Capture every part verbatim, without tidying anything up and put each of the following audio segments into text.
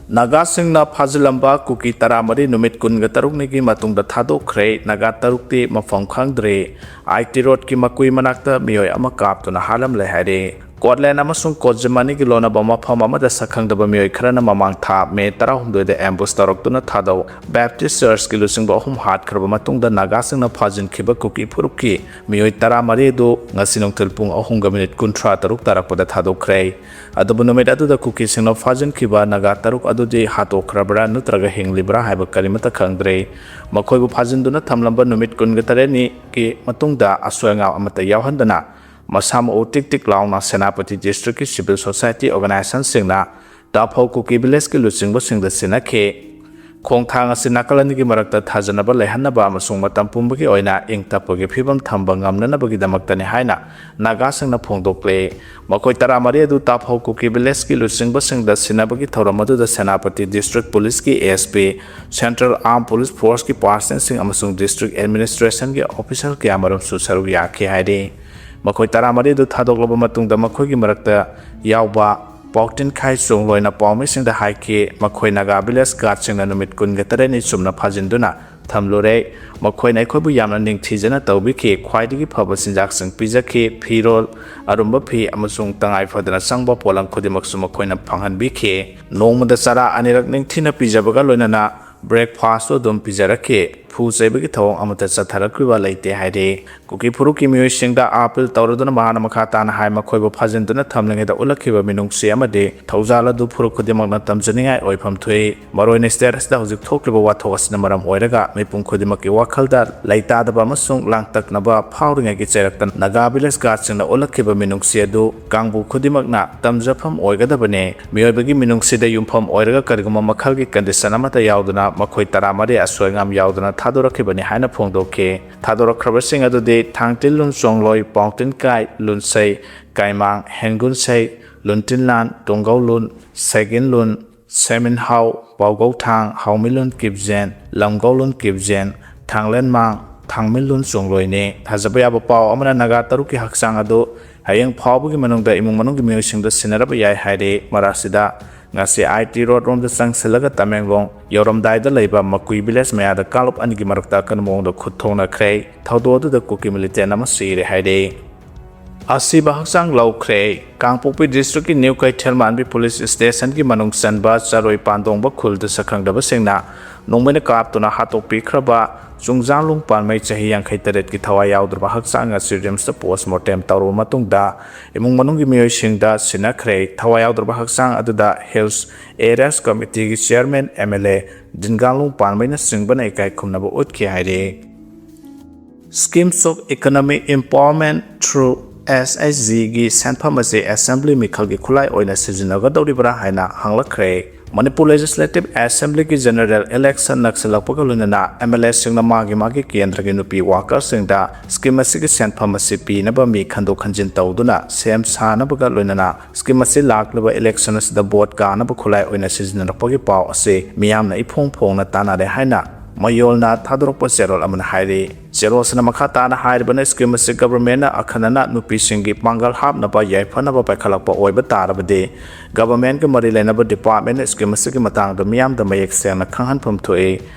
ꯅꯥꯒꯥꯁꯤꯡꯅ ꯐꯥꯖꯤꯜꯂꯝꯕ ꯀꯨꯀꯤ ꯇꯔꯥꯃꯔꯤ ꯅꯨꯃꯤꯠ ꯀꯨꯟꯒ ꯇꯔꯨꯛꯅꯤꯒꯤ ꯃꯇꯨꯡꯗ ꯊꯥꯗꯣꯛꯈ꯭ꯔꯦ꯫ ꯅꯥꯒꯥ ꯇꯔꯨꯛꯇꯤ ꯃꯐꯝ ꯈꯪꯗ꯭ꯔꯦ꯫ ꯑꯥꯏ ꯇꯤ ꯔꯣꯗꯀꯤ ꯃꯀꯨꯏ ꯃꯅꯥꯛꯇ ꯃꯤꯑꯣꯏ ꯑꯃ ꯀꯥꯞꯇꯨꯅ ꯍꯥꯠꯂꯝꯂꯦ ꯍꯥꯏꯔꯦ꯫ ꯀꯣꯠꯂꯦꯟ ꯑꯃꯁꯨꯡ ꯀꯣꯖꯤꯃꯥꯅꯤꯒꯤ ꯂꯣꯟꯅꯕ ꯃꯐꯝ ꯑꯃꯗ ꯁꯛꯈꯪꯗꯕ ꯃꯤꯑꯣꯏ ꯈꯔꯅ ꯃꯃꯥꯡ ꯊꯥ ꯃꯦ ꯇꯔꯥꯍꯨꯝꯗꯣꯏꯗ ꯑꯦꯝꯕꯨꯁ ꯇꯧꯔꯛꯇꯨꯅ ꯊꯥꯗꯧ ꯕꯦꯞꯇꯤꯁ ꯆꯔꯆꯀꯤ ꯂꯨꯆꯤꯡꯕ ꯑꯍꯨꯝ ꯍꯥꯠꯈ꯭ꯔꯕ ꯃꯇꯨꯡꯗ ꯅꯥꯒꯥꯁꯤꯡꯅ ꯐꯥꯖꯤꯟꯈꯤꯕ ꯀꯨꯀꯤ ꯐꯨꯔꯨꯞꯀꯤ ꯃꯤꯑꯣꯏ ꯇꯔꯥꯃꯔꯤ ꯑꯗꯨ ꯉꯁꯤ ꯅꯨꯡꯊꯤꯜ ꯄꯨꯡ ꯑꯍꯨꯝꯒ ꯃꯤꯅꯤꯠ ꯀꯨꯟꯊ꯭ꯔꯥ ꯇꯔꯨꯛ ꯇꯥꯔꯛꯄꯗ ꯊꯥꯗꯣꯛꯈ꯭ꯔꯦ꯫ ꯑꯗꯨꯕꯨ ꯅꯨꯃꯤꯠ ꯑꯗꯨꯗ ꯀꯨꯀꯤꯁꯤꯡꯅ ꯐꯥꯖꯤꯟꯈꯤꯕ ꯅꯥꯒꯥ ꯇꯔꯨꯛ ꯑꯗꯨꯗꯤ ꯍꯥꯠꯇꯣꯛꯈ꯭ꯔꯕ꯭ꯔꯥ ꯅꯠꯇ꯭ꯔꯒ ꯍꯤꯡꯂꯤꯕ꯭ꯔꯥ ꯍꯥꯏꯕ ꯀꯔꯤꯃꯠꯇ ꯈꯪꯗ꯭ꯔꯤ꯫ ꯃꯈꯣꯏꯕꯨ ꯐꯥꯖꯤꯟꯗꯨꯅ ꯊꯝꯂꯝꯕ ꯅꯨꯃꯤꯠ ꯀꯨꯟꯒ ꯇꯔꯦꯠꯅꯤꯒꯤ ꯃꯇꯨꯡꯗ ꯑꯁꯣꯏ ꯑꯉꯥꯝ ꯑꯃꯠꯇ ꯌꯥꯎꯍꯟꯗꯅ ꯃꯁꯥ ꯃꯎ ꯇꯤꯛ ꯇꯤꯛ ꯂꯥꯎꯅ ꯁꯦꯅꯥꯄꯇꯤ ꯗꯤꯁꯇ꯭ꯔꯤꯛꯀꯤ ꯁꯤꯚꯤꯜ ꯁꯣꯁꯥꯏꯇꯤ ꯑꯣꯔꯒꯅꯥꯏꯖꯦꯁꯟꯁꯤꯡꯅ ꯇꯥꯐꯧ ꯀꯨꯀꯤ ꯚꯤꯂꯦꯖꯀꯤ ꯂꯨꯆꯤꯡꯕꯁꯤꯡꯗ ꯁꯤꯟꯅꯈꯤ꯫ ꯈꯣꯡꯊꯥꯡ ꯑꯁꯤ ꯅꯥꯀꯜ ꯑꯅꯤꯒꯤ ꯃꯔꯛꯇ ꯊꯥꯖꯅꯕ ꯂꯩꯍꯟꯅꯕ ꯑꯃꯁꯨꯡ ꯃꯇꯝ ꯄꯨꯝꯕꯒꯤ ꯑꯣꯏꯅ ꯏꯪ ꯇꯞꯄꯒꯤ ꯐꯤꯕꯝ ꯊꯝꯕ ꯉꯝꯅꯅꯕꯒꯤꯗꯃꯛꯇꯅꯤ ꯍꯥꯏꯅ ꯅꯥꯒꯥꯁꯤꯡꯅ ꯐꯣꯡꯗꯣꯛꯂꯦ꯫ ꯃꯈꯣꯏ ꯇꯔꯥꯃꯔꯤ ꯑꯗꯨ ꯇꯥꯐꯧ ꯀꯨꯀꯤ ꯚꯤꯂꯦꯖꯀꯤ ꯂꯨꯆꯤꯡꯕꯁꯤꯡꯗ ꯁꯤꯟꯅꯕꯒꯤ ꯊꯧꯔꯝ ꯑꯗꯨꯗ ꯁꯦꯅꯥꯄꯇꯤ ꯗꯤꯁꯇ꯭ꯔꯤꯛ ꯄꯨꯂꯤꯁꯀꯤ ꯑꯦꯁ ꯄꯤ, ꯁꯦꯟꯇ꯭ꯔꯦꯜ ꯑꯥꯔꯝ ꯄꯨꯂꯤꯁ ꯐꯣꯔꯁꯀꯤ ꯄꯥꯔꯁꯟꯁꯤꯡ ꯑꯃꯁꯨꯡ ꯗꯤꯁꯇ꯭ꯔꯤꯛ ꯑꯦꯗꯃꯤꯅꯤꯁꯇ꯭ꯔꯦꯁꯟꯒꯤ ꯑꯣꯐꯤꯁꯔ ꯀꯌꯥꯃꯔꯨꯝꯁꯨ ꯁꯔꯨꯛ ꯌꯥꯈꯤ ꯍꯥꯏꯔꯤ꯫ ꯃꯈꯣꯏ ꯇꯔꯥꯃꯔꯤ ꯑꯗꯨ ꯊꯥꯗꯣꯛꯂꯕ ꯃꯇꯨꯡꯗ ꯃꯈꯣꯏꯒꯤ ꯃꯔꯛꯇ ꯌꯥꯎꯕ ꯄꯥꯎꯇꯤꯟꯈꯥꯏ ꯆꯣꯡꯂꯣꯏꯅ ꯄꯥꯎꯃꯤꯁꯤꯡꯗ ꯍꯥꯏꯈꯤ, ꯃꯈꯣꯏ ꯅꯥꯒꯥ ꯚꯤꯂꯦꯖ ꯒꯥꯔꯗꯁꯤꯡꯅ ꯅꯨꯃꯤꯠ ꯀꯨꯟꯒ ꯇꯔꯦꯠꯅꯤ ꯆꯨꯝꯅ ꯐꯥꯖꯤꯟꯗꯨꯅ ꯊꯝꯂꯨꯔꯦ꯫ ꯃꯈꯣꯏꯅ ꯑꯩꯈꯣꯏꯕꯨ ꯌꯥꯝꯅ ꯅꯤꯡꯊꯤꯖꯅ ꯇꯧꯕꯤꯈꯤ, ꯈ꯭ꯋꯥꯏꯗꯒꯤ ꯐꯕ ꯆꯤꯟꯖꯥꯛꯁꯤꯡ ꯄꯤꯖꯈꯤ, ꯐꯤꯔꯣꯜ, ꯑꯔꯨꯝꯕ ꯐꯤ ꯑꯃꯁꯨꯡ ꯇꯉꯥꯏ ꯐꯗꯅ ꯆꯪꯕ ꯄꯣꯠꯂꯝ ꯈꯨꯗꯤꯡꯃꯛꯁꯨ ꯃꯈꯣꯏꯅ ꯐꯪꯍꯟꯕꯤꯈꯤ꯫ ꯅꯣꯡꯃꯗ ꯆꯔꯥ ꯑꯅꯤꯔꯛ ꯅꯤꯡꯊꯤꯅ ꯄꯤꯖꯕꯒ ꯂꯣꯏꯅꯅ ꯕ꯭ꯔꯦꯛꯐꯥꯁ꯭ꯠꯁꯨ ꯑꯗꯨꯝ ꯄꯤꯖꯔꯛꯈꯤ꯫ ꯐꯨ ꯆꯩꯕꯒꯤ ꯊꯧꯑꯣꯡ ꯑꯃꯠꯇ ꯆꯠꯊꯔꯛꯈꯤꯕ ꯂꯩꯇꯦ ꯍꯥꯏꯔꯤ꯫ ꯀꯨꯀꯤ ꯐꯨꯔꯨꯞꯀꯤ ꯃꯤꯑꯣꯏꯁꯤꯡꯗ ꯑꯥꯄꯤꯜ ꯇꯧꯔꯗꯨꯅ ꯃꯍꯥꯛꯅ ꯃꯈꯥ ꯇꯥꯅ ꯍꯥꯏ, ꯃꯈꯣꯏꯕꯨ ꯐꯥꯖꯤꯟꯗꯨꯅ ꯊꯝꯂꯤꯉꯩꯗ ꯎꯠꯂꯛꯈꯤꯕ ꯃꯤꯅꯨꯡꯁꯤ ꯑꯃꯗꯤ ꯊꯧꯖꯥꯜ ꯑꯗꯨ ꯐꯨꯔꯨꯞ ꯈꯨꯗꯤꯡꯃꯛꯅ ꯇꯝꯖꯅꯤꯡꯉꯥꯏ ꯑꯣꯏꯐꯝ ꯊꯣꯛꯏ꯫ ꯃꯔꯨꯑꯣꯏꯅ ꯁ꯭ꯇꯦꯠ ꯑꯁꯤꯗ ꯍꯧꯖꯤꯛ ꯊꯣꯛꯂꯤꯕ ꯋꯥꯊꯣꯛ ꯑꯁꯤꯅ ꯃꯔꯝ ꯑꯣꯏꯔꯒ ꯃꯤꯄꯨꯝ ꯈꯨꯗꯤꯡꯃꯛꯀꯤ ꯋꯥꯈꯜꯗ ꯂꯩꯇꯥꯗꯕ ꯑꯃꯁꯨꯡ ꯂꯥꯡꯇꯛꯅꯕ ꯐꯥꯎꯔꯤꯉꯩꯒꯤ ꯆꯩꯔꯛꯇ ꯅꯥꯒꯥ ꯚꯤꯂꯦꯖ ꯒꯥꯔꯗꯁꯤꯡꯅ ꯎꯠꯂꯛꯈꯤꯕ ꯃꯤꯅꯨꯡꯁꯤ ꯑꯗꯨ ꯀꯥꯡꯕꯨ ꯈꯨꯗꯤꯡꯃꯛꯅ ꯇꯝꯖꯐꯝ ꯑꯣꯏꯒꯗꯕꯅꯤ꯫ ꯃꯤꯑꯣꯏꯕꯒꯤ ꯃꯤꯅꯨꯡꯁꯤꯗ ꯌꯨꯝꯐꯝ ꯑꯣꯏꯔꯒ ꯀꯔꯤꯒꯨꯝꯕ ꯃꯈꯜꯒꯤ ꯀꯟꯗꯤꯁꯟ ꯑꯃꯠꯇ ꯌꯥꯎꯗꯅ ꯃꯈꯣꯏ ꯇꯔꯥꯃꯔꯤ ꯑꯁꯣꯏ ꯑꯉꯥꯝ ꯌꯥꯎꯗꯅ ꯊꯥꯗꯣꯔꯛꯈꯤꯕꯅꯤ ꯍꯥꯏꯅ ꯐꯣꯡꯗꯣꯛꯈꯤ꯫ ꯊꯥꯗꯣꯔꯛꯈ꯭ꯔꯕꯁꯤꯡ ꯑꯗꯨꯗꯤ ꯊꯥꯡꯇꯤꯜ ꯂꯨꯟ ꯆꯣꯡꯂꯣꯏ, ꯄꯥꯎꯇꯤꯟ ꯀꯥꯏ, ꯂꯨꯟꯁꯩ, ꯀꯥꯏꯃꯥꯡ, ꯍꯦꯟꯒꯨꯟꯁꯩ, ꯂꯨꯟꯇꯤꯟꯂꯥꯟ, ꯇꯣꯡꯒꯧ ꯂꯨꯟ, ꯁꯦꯒꯤꯟ ꯂꯨꯟ, ꯁꯦꯃꯤꯟꯍꯥꯎ, ꯄꯥꯎꯒꯧ ꯊꯥꯡ, ꯍꯥꯎꯃꯤꯂꯨꯟ ꯀꯤꯞꯖꯦꯟ, ꯂꯝꯒꯧ ꯂꯨꯟ ꯀꯤꯞꯖꯦꯟ, ꯊꯥꯡꯂꯦꯟꯃꯥꯡ, ꯊꯥꯡꯃꯤꯜ ꯂꯨꯟ ꯆꯣꯡꯂꯣꯏꯅꯤ꯫ ꯊꯥꯖꯕ ꯌꯥꯕ ꯄꯥꯎ ꯑꯃꯅ ꯅꯥꯒꯥ ꯇꯔꯨꯛꯀꯤ ꯍꯛꯆꯥꯡ ꯑꯗꯨ ꯍꯌꯦꯡ ꯐꯥꯎꯕꯒꯤ ꯃꯅꯨꯡꯗ ꯏꯃꯨꯡ ꯃꯅꯨꯡꯒꯤ ꯃꯤꯑꯣꯏꯁꯤꯡꯗ ꯁꯤꯟꯅꯔꯕ ꯌꯥꯏ ꯍꯥꯏꯔꯤ꯫ ꯃꯔꯛꯁꯤꯗ ꯉꯁꯤ ꯑꯥꯏ ꯇꯤ ꯔꯣꯗ ꯔꯣꯝꯗ ꯆꯪꯁꯤꯜꯂꯒ ꯇꯃꯦꯡꯂꯣꯡ ꯌꯧꯔꯝꯗꯥꯏꯗ ꯂꯩꯕ ꯃꯀꯨꯏ ꯚꯤꯂꯦꯖ ꯃꯌꯥꯗ ꯀꯥꯡꯂꯨꯞ ꯑꯅꯤꯒꯤ ꯃꯔꯛꯇ ꯑꯀꯟꯕ ꯃꯑꯣꯡꯗ ꯈꯨꯠ ꯊꯣꯛꯅꯈ꯭ꯔꯦ꯫ ꯊꯧꯗꯣꯛ ꯑꯗꯨꯗ ꯀꯨꯀꯤ ꯃꯤꯂꯤꯇꯦꯟ ꯑꯃ ꯁꯤꯔꯦ ꯍꯥꯏꯔꯦ꯫ ꯑꯁꯤꯕ ꯍꯛꯆꯥꯡ ꯂꯧꯈ꯭ꯔꯦ꯫ ꯀꯥꯡꯄꯣꯛꯄꯤ ꯗꯤꯁꯇ꯭ꯔꯤꯛꯀꯤ ꯅ꯭ꯌꯨ ꯀꯩꯊꯦꯜ ꯃꯥꯟꯕꯤ ꯄꯨꯂꯤꯁ ꯁ꯭ꯇꯦꯁꯟꯒꯤ ꯃꯅꯨꯡ ꯆꯟꯕ ꯆꯔꯣꯏ ꯄꯥꯟꯗꯣꯡꯕ ꯈꯨꯜꯗ ꯁꯛꯈꯪꯗꯕꯁꯤꯡꯅ ꯅꯣꯡꯃꯩꯅ ꯀꯥꯞꯇꯨꯅ ꯍꯥꯠꯇꯣꯛꯄꯤꯈ꯭ꯔꯕ ꯆꯨꯡꯖꯥꯡꯂꯨꯡ ꯄꯥꯟꯃꯩ ꯆꯍꯤ ꯌꯥꯡꯈꯩ ꯇꯔꯦꯠꯀꯤ ꯊꯋꯥꯏ ꯌꯥꯎꯗ꯭ꯔꯕ ꯍꯛꯆꯥꯡ ꯑꯁꯤ ꯔꯤꯝꯁꯇ ꯄꯣꯁꯃꯣꯔꯇꯦꯝ ꯇꯧꯔꯕ ꯃꯇꯨꯡꯗ ꯏꯃꯨꯡ ꯃꯅꯨꯡꯒꯤ ꯃꯤꯑꯣꯏꯁꯤꯡꯗ ꯁꯤꯟꯅꯈ꯭ꯔꯦ꯫ ꯊꯋꯥꯏ ꯌꯥꯎꯗ꯭ꯔꯕ ꯍꯛꯆꯥꯡ ꯑꯗꯨꯗ ꯍꯤꯜꯁ ꯑꯦꯔꯤꯌꯥꯁ ꯀꯃꯤꯇꯤꯒꯤ chairman M L A Dinganglung ꯄꯥꯟꯃꯩꯅꯆꯤꯡꯕꯅ ꯏꯀꯥꯏ ꯈꯨꯝꯅꯕ ꯎꯠꯈꯤ ꯍꯥꯏꯔꯤ꯫ Schemes of Economic Empowerment through S H G ꯒꯤ ꯁꯦꯟꯐꯝ ꯑꯁꯤ ꯑꯦꯁꯦꯝꯕ꯭ꯂꯤ ꯃꯤꯈꯜꯒꯤ ꯈꯨꯠꯂꯥꯏ ꯑꯣꯏꯅ ꯁꯤꯖꯤꯟꯅꯒꯗꯧꯔꯤꯕ꯭ꯔꯥ ꯍꯥꯏꯅ ꯍꯪꯂꯛꯈ꯭ꯔꯦ꯫ ꯃꯅꯤꯄꯨꯔ ꯂꯦꯖꯤꯁꯂꯦꯇꯤꯚ ꯑꯦꯁꯦꯝꯕ꯭ꯂꯤꯒꯤ ꯖꯦꯅꯔꯦꯜ ꯏꯂꯦꯛꯁꯟ ꯅꯛꯁꯤꯜꯂꯛꯄꯒ ꯂꯣꯏꯅꯅ ꯑꯦꯝ ꯑꯦꯜ ꯑꯦꯁꯤꯡꯅ ꯃꯥꯒꯤ ꯃꯥꯒꯤ ꯀꯦꯟꯗ꯭ꯔꯒꯤ ꯅꯨꯄꯤ ꯋꯥꯀꯔꯁꯤꯡꯗ ꯁ꯭ꯀꯤꯝ ꯑꯁꯤꯒꯤ ꯁꯦꯟꯐꯝ ꯑꯁꯤ ꯄꯤꯅꯕ ꯃꯤ ꯈꯟꯗꯣꯛ ꯈꯟꯖꯤꯟ ꯇꯧꯗꯨꯅ ꯁꯦꯝ ꯁꯥꯅꯕꯒ ꯂꯣꯏꯅꯅ ꯁ꯭ꯀꯤꯝ ꯑꯁꯤ ꯂꯥꯛꯂꯤꯕ ꯏꯂꯦꯛꯁꯟ ꯑꯁꯤꯗ ꯚꯣꯠ ꯀꯥꯅꯕ ꯈꯨꯠꯂꯥꯏ ꯑꯣꯏꯅ ꯁꯤꯖꯤꯟꯅꯔꯛꯄꯒꯤ ꯄꯥꯎ ꯑꯁꯤ ꯃꯤꯌꯥꯝꯅ ꯏꯐꯣꯡ ꯐꯣꯡꯅ ꯇꯥꯟꯅꯔꯦ ꯍꯥꯏꯅ ꯃꯌꯣꯜꯅ ꯊꯥꯗꯣꯔꯛꯄ ꯆꯦꯔꯣꯜ ꯑꯃꯅ ꯍꯥꯏꯔꯤ꯫ ꯆꯦꯔꯣꯜꯁꯤꯅ ꯃꯈꯥ ꯇꯥꯅ ꯍꯥꯏꯔꯤꯕꯅ ꯁ꯭ꯀꯤꯝ ꯑꯁꯤ ꯒꯚꯔꯟꯃꯦꯟꯠꯅ ꯑꯈꯟꯅꯅ ꯅꯨꯄꯤꯁꯤꯡꯒꯤ ꯄꯥꯡꯒꯜ ꯍꯥꯞꯅꯕ ꯌꯥꯏꯐꯅꯕ ꯄꯥꯏꯈꯠꯂꯛꯄ ꯑꯣꯏꯕ ꯇꯥꯔꯕꯗꯤ ꯒꯚꯔꯟꯃꯦꯟꯠꯀ ꯃꯔꯤ ꯂꯩꯅꯕ ꯗꯤꯄꯥꯔꯠꯃꯦꯟꯠꯅ ꯁ꯭ꯀꯤꯝ ꯑꯁꯤꯒꯤ ꯃꯇꯥꯡꯗ ꯃꯤꯌꯥꯝꯗ ꯃꯌꯦꯛ ꯁꯦꯡꯅ ꯈꯪꯍꯟꯐꯝ ꯊꯣꯛꯏ꯫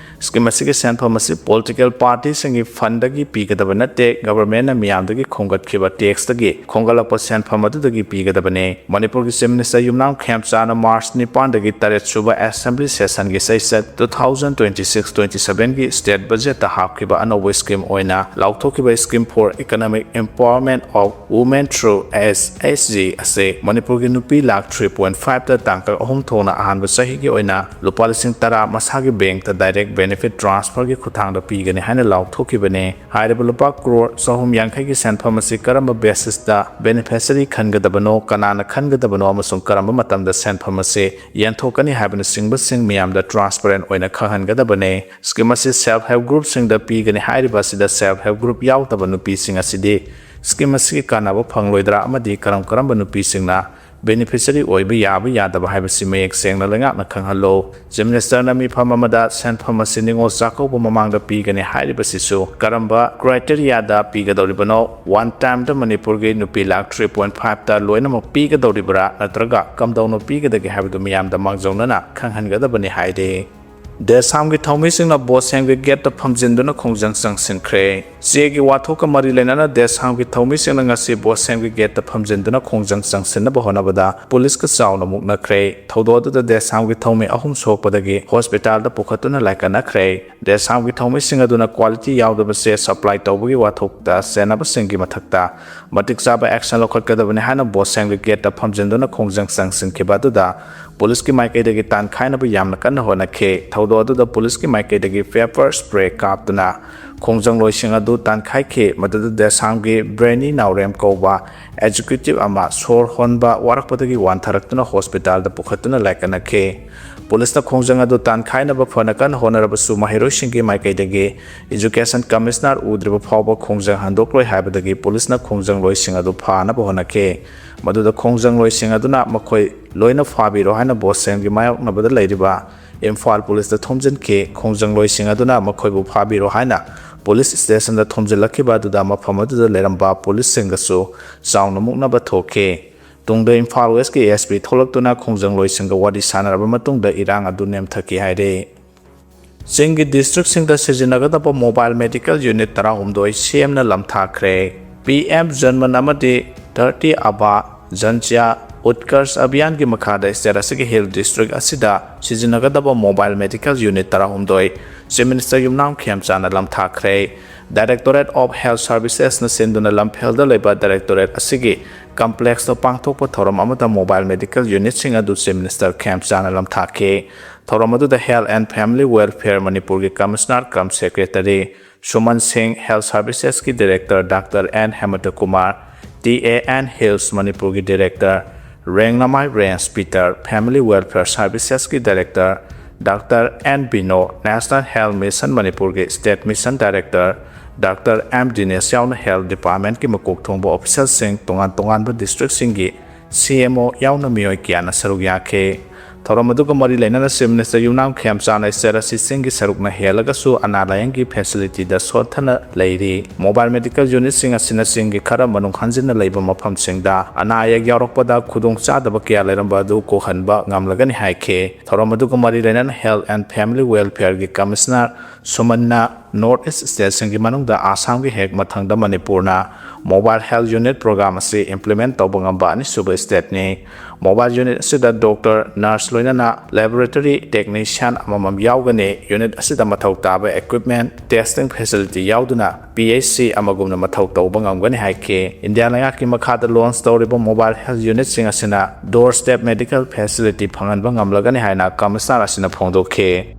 ꯁ꯭ꯀꯤꯝ ꯑꯁꯤꯒꯤ ꯁꯦꯟꯐꯝ ꯑꯁꯤ ꯄꯣꯂꯤꯇꯤꯀꯦꯜ ꯄꯥꯔꯇꯤꯁꯤꯡꯒꯤ ꯐꯟꯗꯒꯤ ꯄꯤꯒꯗꯕ ꯅꯠꯇꯦ, ꯒꯚꯔꯟꯃꯦꯟꯠꯅ ꯃꯤꯌꯥꯝꯗꯒꯤ ꯈꯣꯝꯒꯠꯈꯤꯕ ꯇꯦꯛꯁꯇꯒꯤ ꯈꯣꯝꯒꯠꯂꯛꯄ ꯁꯦꯟꯐꯝ ꯑꯗꯨꯗꯒꯤ ꯄꯤꯒꯗꯕꯅꯤ꯫ ꯃꯅꯤꯄꯨꯔꯒꯤ ꯆꯤꯐ ꯃꯤꯅꯤꯁꯇꯔ ꯌꯨꯝꯅꯥꯝ ꯈꯦꯝꯆꯥꯅ ꯃꯥꯔꯆ ꯅꯤꯄꯥꯟꯗꯒꯤ ꯇꯔꯦꯠ ꯁꯨꯕ ꯑꯦꯁꯦꯝꯕ꯭ꯂꯤ ꯁꯦꯁꯟꯒꯤ ꯆꯩꯆꯠ two thousand twenty six twenty seven ꯒꯤ ꯁ꯭ꯇꯦꯠ ꯕꯖꯦꯠꯇ ꯍꯥꯞꯈꯤꯕ ꯑꯅꯧꯕ ꯁ꯭ꯀꯤꯝ ꯑꯣꯏꯅ ꯂꯥꯎꯊꯣꯛꯈꯤꯕ Scheme for Economic Empowerment of Women through S H G ꯑꯁꯤ ꯃꯅꯤꯄꯨꯔꯒꯤ ꯅꯨꯄꯤ ꯂꯥꯈ three point five ꯇ ꯇꯥꯡꯀꯛ ꯑꯍꯨꯝ ꯊꯣꯛꯅ ꯑꯍꯥꯟꯕ ꯆꯍꯤꯒꯤ ꯑꯣꯏꯅ ꯂꯨꯄꯥ ꯂꯤꯁꯤꯡ ꯇꯔꯥ ꯃꯁꯥꯒꯤ ꯕꯦꯡꯛꯇ ꯗꯥꯏꯔꯦꯛ ꯕꯦꯅꯤꯐꯤꯠ ꯇ꯭ꯔꯥꯟꯁꯐꯔꯒꯤ ꯈꯨꯠꯊꯥꯡꯗ ꯄꯤꯒꯅꯤ ꯍꯥꯏꯅ ꯂꯥꯎꯊꯣꯛꯈꯤꯕꯅꯤ꯫ ꯍꯥꯏꯔꯤꯕ ꯂꯨꯄꯥ ꯀ꯭ꯔꯣꯔ ꯆꯍꯨꯝ ꯌꯥꯡꯈꯩꯒꯤ ꯁꯦꯟꯐꯝ ꯑꯁꯤ ꯀꯔꯝꯕ ꯕꯦꯁꯤꯁꯇ ꯕꯦꯅꯤꯐꯤꯁꯔꯤ ꯈꯟꯒꯗꯕꯅꯣ, ꯀꯅꯥꯅ ꯈꯟꯒꯗꯕꯅꯣ ꯑꯃꯁꯨꯡ ꯀꯔꯝꯕ ꯃꯇꯝꯗ ꯁꯦꯟꯐꯝ ꯑꯁꯤ ꯌꯦꯟꯊꯣꯛꯀꯅꯤ ꯍꯥꯏꯕꯅꯆꯤꯡꯕꯁꯤꯡ ꯃꯤꯌꯥꯝꯗ ꯇ꯭ꯔꯥꯟꯁꯄꯔꯦꯟ ꯑꯣꯏꯅ ꯈꯪꯍꯟꯒꯗꯕꯅꯤ꯫ ꯁ꯭ꯀꯤꯝ ꯑꯁꯤ ꯁꯦꯜꯐ ꯍꯦꯜꯞ ꯒ꯭ꯔꯨꯞꯁꯤꯡꯗ ꯄꯤꯒꯅꯤ꯫ ꯍꯥꯏꯔꯤꯕ ꯑꯁꯤꯗ ꯁꯦꯜꯐ ꯍꯦꯜꯞ ꯒ꯭ꯔꯨꯞ ꯌꯥꯎꯗꯕ ꯅꯨꯄꯤꯁꯤꯡ ꯑꯁꯤꯗꯤ ꯁ꯭ꯀꯤꯝ ꯑꯁꯤꯒꯤ ꯀꯥꯟꯅꯕ ꯐꯪꯂꯣꯏꯗ꯭ꯔꯥ ꯑꯃꯗꯤ ꯀꯔꯝ ꯀꯔꯝꯕ ꯅꯨꯄꯤꯁꯤꯡꯅ ꯕꯦꯅꯤꯐꯤꯁꯔꯤ ꯑꯣꯏꯕ ꯌꯥꯕ ꯌꯥꯗꯕ ꯍꯥꯏꯕꯁꯤ ꯃꯌꯦꯛ ꯁꯦꯡꯅ ꯂꯩꯉꯥꯛꯅ ꯈꯪꯍꯜꯂꯨ꯫ ꯆꯤꯐ ꯃꯤꯅꯤꯁꯇꯔꯅ ꯃꯤꯐꯝ ꯑꯃꯗ ꯁꯦꯟꯐꯝ ꯑꯁꯤ ꯅꯤꯉꯣꯜ ꯆꯥꯛꯀꯧꯕ ꯃꯃꯥꯡꯗ ꯄꯤꯒꯅꯤ ꯍꯥꯏꯔꯤꯕꯁꯤꯁꯨ ꯀꯔꯝꯕ ꯀ꯭ꯔꯥꯏꯇꯦꯔꯤꯌꯥꯗ ꯄꯤꯒꯗꯧꯔꯤꯕꯅꯣ? ꯋꯥꯟ ꯇꯥꯏꯝꯗ ꯃꯅꯤꯄꯨꯔꯒꯤ ꯅꯨꯄꯤ ꯂꯥꯛ ꯊ꯭ꯔꯤ ꯄꯣꯏꯟ ꯐꯥꯏꯚꯇ ꯂꯣꯏꯅꯃꯛ ꯄꯤꯒꯗꯧꯔꯤꯕ꯭ꯔꯥ, ꯅꯠꯇ꯭ꯔꯒ ꯀꯝꯗꯧꯅ ꯄꯤꯒꯗꯒꯦ ꯍꯥꯏꯕꯗꯨ ꯃꯤꯌꯥꯝꯗ ꯃꯥꯡꯖꯧꯅꯅ ꯈꯪꯍꯟꯒꯗꯕꯅꯤ ꯍꯥꯏꯔꯤ꯫ ꯗꯦꯁꯥꯝꯒꯤ ꯊꯧꯃꯤꯁꯤꯡꯅ ꯕꯣꯁꯦꯝꯒꯤ ꯒꯦꯠꯇ ꯐꯝꯖꯤꯟꯗꯨꯅ ꯈꯣꯡꯖꯪ ꯆꯪꯁꯤꯟꯈ꯭ꯔꯦ꯫ ꯆꯦꯒꯤ ꯋꯥꯊꯣꯛꯀ ꯃꯔꯤ ꯂꯩꯅꯅ ꯗꯦꯁꯥꯝꯒꯤ ꯊꯧꯃꯤꯁꯤꯡꯅ ꯉꯁꯤ ꯕꯣꯁꯦꯝꯒꯤ ꯒꯦꯠꯇ ꯐꯝꯖꯤꯟꯗꯨꯅ ꯈꯣꯡꯖꯪ ꯆꯪꯁꯤꯟꯅꯕ ꯍꯣꯠꯅꯕꯗ ꯄꯨꯂꯤꯁꯀ ꯆꯥꯎꯅ ꯃꯨꯛꯅꯈ꯭ꯔꯦ꯫ ꯊꯧꯗꯣꯛ ꯑꯗꯨꯗ ꯗꯦꯁꯥꯝꯒꯤ ꯊꯧꯃꯤ ꯑꯍꯨꯝ ꯁꯣꯛꯄꯗꯒꯤ ꯍꯣꯁꯄꯤꯇꯥꯜꯗ ꯄꯨꯈꯠꯇꯨꯅ ꯂꯥꯏꯀꯠꯅꯈ꯭ꯔꯦ꯫ ꯗꯦꯁꯥꯝꯒꯤ ꯊꯧꯃꯤꯁꯤꯡ ꯑꯗꯨꯅ ꯀ꯭ꯋꯥꯂꯤꯇꯤ ꯌꯥꯎꯗꯕ ꯆꯦ ꯁꯄ꯭ꯂꯥꯏ ꯇꯧꯕꯒꯤ ꯋꯥꯊꯣꯛꯇ ꯆꯦꯟꯅꯕꯁꯤꯡꯒꯤ ꯃꯊꯛꯇ ꯃꯇꯤꯛ ꯆꯥꯕ ꯑꯦꯛꯁꯟ ꯂꯧꯈꯠꯀꯗꯕꯅꯤ ꯍꯥꯏꯅ ꯕꯣꯁꯦꯝꯒꯤ ꯒꯦꯠꯇ ꯐꯝꯖꯤꯟꯗꯨꯅ ꯈꯣꯡꯖꯪ ꯆꯪꯁꯤꯟꯈꯤꯕ ꯑꯗꯨꯗ ꯄꯨꯂꯤꯁꯀꯤ ꯃꯥꯏꯀꯩꯗꯒꯤ ꯇꯥꯟꯈꯥꯏꯅꯕ ꯌꯥꯝꯅ ꯀꯟꯅ ꯍꯣꯠꯅꯈꯤ꯫ ꯊꯧꯗꯣꯛ ꯑꯗꯨꯗ ꯄꯨꯂꯤꯁꯀꯤ ꯃꯥꯏꯀꯩꯗꯒꯤ ꯄꯦꯄꯔ ꯁ꯭ꯄ꯭ꯔꯦ ꯀꯥꯞꯇꯨꯅ ꯈꯣꯡꯖꯪꯂꯣꯏꯁꯤꯡ ꯑꯗꯨ ꯇꯥꯟꯈꯥꯏꯈꯤ꯫ ꯃꯗꯨꯗ ꯗꯦꯁꯥꯝꯒꯤ ꯕ꯭ꯔꯦꯅꯤ ꯅꯥꯎꯔꯦꯝ ꯀꯧꯕ ꯑꯦꯛꯖꯤꯀ꯭ꯌꯨꯇꯤꯕ ꯑꯃ ꯁꯣꯔ ꯍꯣꯟꯕ ꯋꯥꯔꯛꯄꯗꯒꯤ ꯋꯥꯟꯊꯔꯛꯇꯨꯅ ꯍꯣꯁꯄꯤꯇꯥꯜꯗ ꯄꯨꯈꯠꯇꯨꯅ ꯂꯥꯏꯀꯠꯅꯈꯤ꯫ ꯄꯨꯂꯤꯁꯅ ꯈꯣꯡꯖꯪ ꯑꯗꯨ ꯇꯥꯟꯈꯥꯏꯅꯕ ꯐꯅ ꯀꯟꯅ ꯍꯣꯠꯅꯔꯕꯁꯨ ꯃꯍꯩꯔꯣꯏꯁꯤꯡꯒꯤ ꯃꯥꯏꯀꯩꯗꯒꯤ ꯏꯖꯨꯀꯦꯁꯟ ꯀꯃꯤꯁꯅꯔ ꯎꯗ꯭ꯔꯤꯕ ꯐꯥꯎꯕ ꯈꯣꯡꯖꯪ ꯍꯟꯗꯣꯛꯂꯣꯏ ꯍꯥꯏꯕꯗꯒꯤ ꯄꯨꯂꯤꯁꯅ ꯈꯣꯡꯖꯪꯂꯣꯏꯁꯤꯡ ꯑꯗꯨ ꯐꯥꯅꯕ ꯍꯣꯠꯅꯈꯤ꯫ ꯃꯗꯨꯗ ꯈꯣꯡꯖꯪꯂꯣꯏꯁꯤꯡ ꯑꯗꯨꯅ ꯃꯈꯣꯏ ꯂꯣꯏꯅ ꯐꯥꯕꯤꯔꯣ ꯍꯥꯏꯅ ꯕꯣꯁꯦꯝꯒꯤ ꯃꯥꯌꯣꯛꯅꯕꯗ ꯂꯩꯔꯤꯕ ꯏꯝꯐꯥꯜ ꯄꯨꯂꯤꯁꯇ ꯊꯣꯝꯖꯤꯟꯈꯤ꯫ ꯈꯣꯡꯖꯪꯂꯣꯏꯁꯤꯡ ꯑꯗꯨꯅ ꯃꯈꯣꯏꯕꯨ ꯐꯥꯕꯤꯔꯣ ꯍꯥꯏꯅ ꯄꯨꯂꯤꯁ ꯁ꯭ꯇꯦꯁꯟꯗ ꯊꯣꯝꯖꯤꯜꯂꯛꯈꯤꯕ ꯑꯗꯨꯗ ꯃꯐꯝ ꯑꯗꯨꯗ ꯂꯩꯔꯝꯕ ꯄꯨꯂꯤꯁꯁꯤꯡꯒꯁꯨ ꯆꯥꯎꯅ ꯃꯨꯛꯅꯕ ꯊꯣꯛꯈꯤ꯫ ꯇꯨꯡꯗ ꯏꯝꯐꯥꯜ ꯋꯦꯁꯀꯤ ꯑꯦꯁ ꯄꯤ ꯊꯣꯛꯂꯛꯇꯨꯅ ꯈꯣꯡꯖꯪꯂꯣꯏꯁꯤꯡꯒ ꯋꯥꯔꯤ ꯁꯥꯟꯅꯔꯕ ꯃꯇꯨꯡꯗ ꯏꯔꯥꯡ ꯑꯗꯨ ꯅꯦꯝꯊꯈꯤ ꯍꯥꯏꯔꯤ꯫ ꯆꯤꯡꯒꯤ ꯗꯤꯁꯇ꯭ꯔꯤꯛꯁꯤꯡꯗ ꯁꯤꯖꯤꯟꯅꯒꯗꯕ ꯃꯣꯕꯥꯏꯜ ꯃꯦꯗꯤꯀꯦꯜ ꯌꯨꯅꯤꯠ ꯇꯔꯥꯍꯨꯝꯗꯣꯏ ꯁꯦꯝꯅ ꯂꯝꯊꯥꯈ꯭ꯔꯦ꯫ ꯄꯤ ꯑꯦꯝ ꯖꯟꯃꯟ ꯑꯃꯗꯤ ꯙꯔꯇꯤ ꯑꯥꯕꯥ ꯖꯟꯆ꯭ꯌꯥ ꯎꯠꯀꯔꯁ ꯑꯚꯤꯌꯥꯟꯒꯤ ꯃꯈꯥꯗ ꯁ꯭ꯇꯦꯠ ꯑꯁꯤꯒꯤ ꯍꯤꯜ ꯗꯤꯁꯇ꯭ꯔꯤꯛ ꯑꯁꯤꯗ ꯁꯤꯖꯤꯟꯅꯒꯗꯕ ꯃꯣꯕꯥꯏꯜ ꯃꯦꯗꯤꯀꯦꯜ ꯌꯨꯅꯤꯠ ꯇꯔꯥꯍꯨꯝꯗꯣꯏ ꯆꯤꯐ ꯃꯤꯅꯤꯁꯇꯔ ꯌꯨꯝꯅꯥꯝ ꯈꯦꯝꯆꯥꯅ ꯂꯝꯊꯥꯈ꯭ꯔꯦ꯫ ꯗꯥꯏꯔꯦꯛꯇꯣꯔꯦꯠ ꯑꯣꯐ ꯍꯦꯜꯊ ꯁꯔꯚꯤꯁꯦꯁꯅ ꯁꯤꯟꯗꯨꯅ ꯂꯝꯐꯦꯜꯗ ꯂꯩꯕ ꯗꯥꯏꯔꯦꯛꯇꯣꯔꯦꯠ ꯑꯁꯤꯒꯤ ꯀꯝꯄ꯭ꯂꯦꯛꯁꯇ ꯄꯥꯡꯊꯣꯛꯄ ꯊꯧꯔꯝ ꯑꯃꯗ ꯃꯣꯕꯥꯏꯜ ꯃꯦꯗꯤꯀꯦꯜ ꯌꯨꯅꯤꯠꯁꯤꯡ ꯑꯗꯨ ꯆꯤꯐ ꯃꯤꯅꯤꯁꯇꯔ ꯈꯦꯝꯆꯥꯅ ꯂꯝꯊꯥꯈꯤ꯫ ꯊꯧꯔꯝ ꯑꯗꯨꯗ ꯍꯦꯜꯊ ꯑꯦꯟ ꯐꯦꯃꯤꯂꯤ ꯋꯦꯜꯐꯤꯌꯔ ꯃꯅꯤꯄꯨꯔꯒꯤ commissioner cum secretary Suman Singh, health ꯁꯔꯚꯤꯁꯦꯁꯀꯤ director doctor N Hemanta Kumar, T A and hills ꯃꯅꯤꯄꯨꯔꯒꯤ director Rengnamai Rens Peter, family welfare ꯁꯔꯚꯤꯁꯦꯁꯀꯤ director doctor N Bino, national health mission ꯃꯅꯤꯄꯨꯔꯒꯤ state mission director doctor M Dinesh ꯌꯥꯎꯅ health ꯗꯤꯄꯥꯔꯠꯃꯦꯟꯠꯀꯤ ꯃꯀꯣꯛ ꯊꯣꯡꯕ ꯑꯣꯐꯤꯁꯔꯁꯤꯡ, ꯇꯣꯉꯥꯟ ꯇꯣꯉꯥꯟꯕ ꯗꯤꯁꯇ꯭ꯔꯤꯛꯁꯤꯡꯒꯤ ꯁꯤ ꯑꯦꯝ ꯑꯣ ꯌꯥꯎꯅ ꯃꯤꯑꯣꯏ ꯀꯌꯥꯅ ꯁꯔꯨꯛ ꯌꯥꯈꯤ꯫ ꯊꯧꯔꯝ ꯑꯗꯨꯒ ꯃꯔꯤ ꯂꯩꯅꯅ Chief Minister ꯌꯨꯝꯅꯥꯝ ꯈꯦꯝꯆꯥꯟꯅ state ꯑꯁꯤ ꯆꯤꯡꯒꯤ ꯁꯔꯨꯛꯅ ꯍꯦꯜꯂꯒꯁꯨ ꯑꯅꯥ ꯂꯥꯌꯦꯡꯒꯤ facilityꯗ ꯁꯣꯠꯊꯅ ꯂꯩꯔꯤ꯫ Mobile medical unitꯁꯤꯡ ꯑꯁꯤꯅ ꯆꯤꯡꯒꯤ ꯈꯔ ꯃꯅꯨꯡ ꯍꯟꯖꯤꯟꯅ ꯂꯩꯕ ꯃꯐꯝꯁꯤꯡꯗ ꯑꯅꯥ ꯑꯌꯦꯛ ꯌꯥꯎꯔꯛꯄꯗ ꯈꯨꯗꯣꯡꯆꯥꯗꯕ ꯀꯌꯥ ꯂꯩꯔꯝꯕ ꯑꯗꯨ ꯀꯣꯛꯍꯟꯕ ꯉꯝꯂꯒꯅꯤ ꯍꯥꯏꯈꯤ꯫ ꯊꯧꯔꯝ ꯑꯗꯨꯒ ꯃꯔꯤ ꯂꯩꯅꯅ Health and Family Welfareꯒꯤ Commissioner ꯁꯨꯃꯟꯅ North East stateꯁꯤꯡꯒꯤ ꯃꯅꯨꯡꯗ ꯑꯁꯥꯝꯒꯤ ꯍꯦꯛ ꯃꯊꯪꯗ ꯃꯅꯤꯄꯨꯔꯅ Mobile Health Unit Program ꯑꯁꯤ implement ꯇꯧꯕ ꯉꯝꯕ ꯑꯅꯤꯁꯨꯕ stateꯅꯤ꯫ Mobile unit ꯑꯁꯤꯗ doctor, nurse ꯂꯣꯏꯅꯅ laboratory technician ꯑꯃꯃꯝ ꯌꯥꯎꯒꯅꯤ꯫ Unit ꯑꯁꯤꯗ ꯃꯊꯧ ꯇꯥꯕ equipment, testing facility ꯌꯥꯎꯗꯨꯅ P H C ꯑꯃꯒꯨꯝꯅ ꯃꯊꯧ ꯇꯧꯕ ꯉꯝꯒꯅꯤ ꯍꯥꯏꯈꯤ꯫ ꯏꯟꯗꯤꯌꯥ ꯂꯩꯉꯥꯛꯀꯤ ꯃꯈꯥꯗ launch ꯇꯧꯔꯤꯕ mobile health unitꯁꯤꯡ ꯑꯁꯤꯅ doorstep medical facility ꯐꯪꯍꯟꯕ ꯉꯝꯂꯒꯅꯤ ꯍꯥꯏꯅ Commissioner ꯑꯁꯤꯅ ꯐꯣꯡꯗꯣꯛꯈꯤ꯫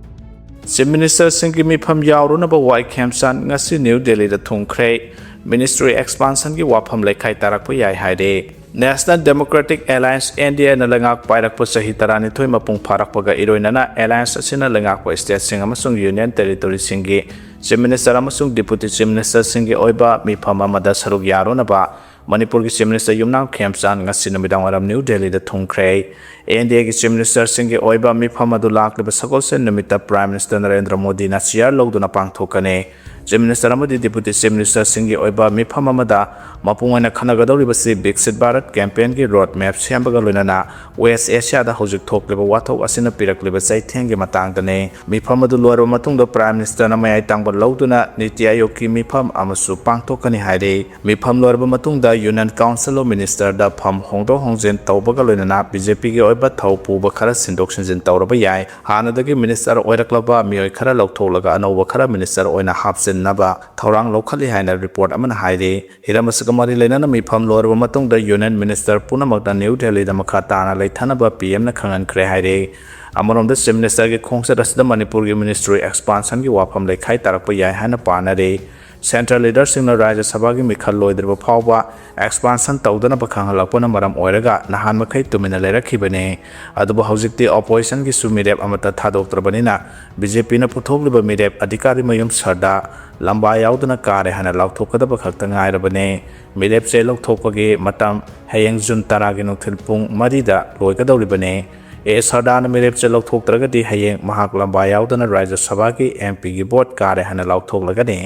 Chief Ministerꯁꯤꯡꯒꯤ ꯃꯤꯐꯝ ꯌꯥꯎꯔꯨꯅꯕ ꯋꯥꯏ ꯈꯦꯝꯆꯥꯟ ꯉꯁꯤ ꯅ꯭ꯌꯨ ꯗꯦꯜꯂꯤꯗ ꯊꯨꯡꯈ꯭ꯔꯦ꯫ Ministry expansionꯒꯤ ꯋꯥꯐꯝ ꯂꯩꯈꯥꯏ ꯇꯥꯔꯛꯄ ꯌꯥꯏ ꯍꯥꯏꯔꯦ꯫ National Democratic Alliance, N D Aꯅ ꯂꯩꯉꯥꯛ ꯄꯥꯏꯔꯛꯄ ꯆꯍꯤ ꯇꯔꯥꯅꯤꯊꯣꯏ ꯃꯄꯨꯡ ꯐꯥꯔꯛꯄꯒ ꯏꯔꯣꯏꯅꯅ alliance ꯑꯁꯤꯅ ꯂꯩꯉꯥꯛꯄ stateꯁꯤꯡ ꯑꯃꯁꯨꯡ union territoryꯁꯤꯡꯒꯤ Chief Minister ꯑꯃꯁꯨꯡ Deputy Chief Ministerꯁꯤꯡꯒꯤ ꯑꯣꯏꯕ ꯃꯤꯐꯝ ꯑꯃꯗ ꯁꯔꯨꯛ ꯌꯥꯔꯨꯅꯕ ꯃꯅꯤꯄꯨꯔꯒꯤ Chief Minister ꯌꯨꯝꯅꯥꯝ ꯈꯦꯝꯆꯥꯟ ꯉꯁꯤ ꯅꯨꯃꯤꯗꯥꯡꯋꯥꯏꯔꯝ ꯅ꯭ꯌꯨ ꯗꯦꯜꯂꯤꯗ ꯊꯨꯡꯈ꯭ꯔꯦ꯫ N D Aꯒꯤ Chief Ministerꯁꯤꯡꯒꯤ ꯑꯣꯏꯕ ꯃꯤꯐꯝ ꯑꯗꯨ ꯂꯥꯛꯂꯤꯕ ꯁꯒꯣꯜꯁꯦꯟ ꯅꯨꯃꯤꯠꯇ Prime Minister ꯅꯔꯦꯟꯗ꯭ꯔ ꯃꯣꯗꯤꯅ chair ꯂꯧꯗꯨꯅ ꯄꯥꯡꯊꯣꯛꯀꯅꯤ꯫ Chief Minister ꯑꯃꯗꯤ Deputy Chief Ministerꯁꯤꯡꯒꯤ ꯑꯣꯏꯕ ꯃꯤꯐꯝ ꯑꯃꯗ ꯃꯄꯨꯡ ꯑꯣꯏꯅ ꯈꯟꯅꯒꯗꯧꯔꯤꯕꯁꯤ Viksit Bharat campaignꯒꯤ road map ꯁꯦꯝꯕꯒ ꯂꯣꯏꯅꯅ West Asiaꯗ ꯍꯧꯖꯤꯛ ꯊꯣꯛꯂꯤꯕ ꯋꯥꯊꯣꯛ ꯑꯁꯤꯅ ꯄꯤꯔꯛꯂꯤꯕ ꯆꯩꯊꯦꯡꯒꯤ ꯃꯇꯥꯡꯗꯅꯤ꯫ ꯃꯤꯐꯝ ꯑꯗꯨ ꯂꯣꯏꯔꯕ ꯃꯇꯨꯡꯗ Prime Ministerꯅ ꯃꯌꯥꯏ ꯇꯥꯡꯕ ꯂꯧꯗꯨꯅ ꯅꯤꯇꯤ ꯑꯥꯌꯣꯒꯀꯤ ꯃꯤꯐꯝ ꯑꯃꯁꯨ ꯄꯥꯡꯊꯣꯛꯀꯅꯤ ꯍꯥꯏꯔꯤ꯫ ꯃꯤꯐꯝ ꯂꯣꯏꯔꯕ ꯃꯇꯨꯡꯗ Union Council of Ministerꯗ ꯐꯝ ꯍꯣꯡꯗꯣꯛ ꯍꯣꯡꯖꯤꯟ ꯇꯧꯕꯒ ꯂꯣꯏꯅꯅ BJPꯒꯤ ꯑꯣꯏꯕ ꯊꯧ ꯄꯨꯕ ꯈꯔ ꯁꯤꯟꯗꯣꯛ ꯁꯤꯟꯖꯤꯟ ꯇꯧꯔꯕ ꯌꯥꯏ꯫ ꯍꯥꯟꯅꯗꯒꯤ Minister ꯑꯣꯏꯔꯛꯂꯕ ꯃꯤꯑꯣꯏ ꯈꯔ ꯂꯧꯊꯣꯛꯂꯒ ꯑꯅꯧꯕ ꯈꯔ Minister ꯑꯣꯏꯅ ꯍꯥꯞꯆꯤꯟꯅꯕ ꯊꯧꯔꯥꯡ ꯂꯧꯈꯠꯂꯤ ꯍꯥꯏꯅ report ꯑꯃꯅ ꯍꯥꯏꯔꯤ꯫ ꯍꯤꯔꯝ ꯑꯁꯤꯒ ꯃꯔꯤ ꯂꯩꯅꯅ ꯃꯤꯐꯝ ꯂꯣꯏꯔꯕ ꯃꯇꯨꯡꯗ Union Minister ꯄꯨꯝꯅꯃꯛꯅ ꯅ꯭ꯌꯨ ꯗꯦꯜꯂꯤꯗ ꯃꯈꯥ ꯇꯥꯅ ꯂꯩꯊꯅꯕ P Mꯅ ꯈꯪꯍꯟꯈ꯭ꯔꯦ ꯍꯥꯏꯔꯤ꯫ ꯑꯃꯔꯣꯝꯗ Chief Ministerꯒꯤ ꯈꯣꯡꯆꯠ ꯑꯁꯤꯗ ꯃꯅꯤꯄꯨꯔꯒꯤ Ministry expansionꯒꯤ ꯋꯥꯐꯝ ꯂꯩꯈꯥꯏ ꯇꯥꯔꯛꯄ ꯌꯥꯏ ꯍꯥꯏꯅ ꯄꯥꯅꯔꯤ꯫ Central leaderꯁꯤꯡꯅ ꯔꯥꯖ꯭ꯌ ꯁꯚꯥꯒꯤ ꯃꯤꯈꯜ ꯂꯣꯏꯗ꯭ꯔꯤꯕ ꯐꯥꯎꯕ expansion ꯇꯧꯗꯅꯕ ꯈꯪꯍꯜꯂꯛꯄꯅ ꯃꯔꯝ ꯑꯣꯏꯔꯒ ꯅꯍꯥꯟ ꯃꯈꯩ ꯇꯨꯃꯤꯟꯅ ꯂꯩꯔꯛꯈꯤꯕꯅꯤ꯫ ꯑꯗꯨꯕꯨ ꯍꯧꯖꯤꯛꯇꯤ oppositionꯒꯤꯁꯨ ꯃꯤꯔꯦꯞ ꯑꯃꯠꯇ ꯊꯥꯗꯣꯛꯇ꯭ꯔꯕꯅꯤꯅ, BJPꯅ ꯄꯨꯊꯣꯛꯂꯤꯕ ꯃꯤꯔꯦꯞ ꯑꯙꯤꯀꯥꯔꯤ ꯃꯌꯨꯝ ꯁꯔꯗꯥ ꯂꯝꯕꯥ ꯌꯥꯎꯗꯅ ꯀꯥꯔꯦ ꯍꯥꯏꯅ ꯂꯥꯎꯊꯣꯛꯀꯗꯕ ꯈꯛꯇ ꯉꯥꯏꯔꯕꯅꯤ꯫ ꯃꯤꯔꯦꯞ ꯆꯦ ꯂꯧꯊꯣꯛꯄꯒꯤ ꯃꯇꯝ ꯍꯌꯦꯡ ꯖꯨꯟ ꯇꯔꯥꯒꯤ ꯅꯨꯡꯊꯤꯜ ꯄꯨꯡ ꯃꯔꯤꯗ ꯂꯣꯏꯒꯗꯧꯔꯤꯕꯅꯤ꯫ ꯑꯦ ꯁꯔꯗꯥꯅ ꯃꯤꯔꯦꯞ ꯆꯦ ꯂꯧꯊꯣꯛꯇ꯭ꯔꯒꯗꯤ ꯍꯌꯦꯡ ꯃꯍꯥꯛ ꯂꯝꯕꯥ ꯌꯥꯎꯗꯅ ꯔꯥꯖ꯭ꯌ ꯁꯚꯥꯒꯤ MPꯒꯤ vote ꯀꯥꯔꯦ ꯍꯥꯏꯅ ꯂꯥꯎꯊꯣꯛꯂꯒꯅꯤ꯫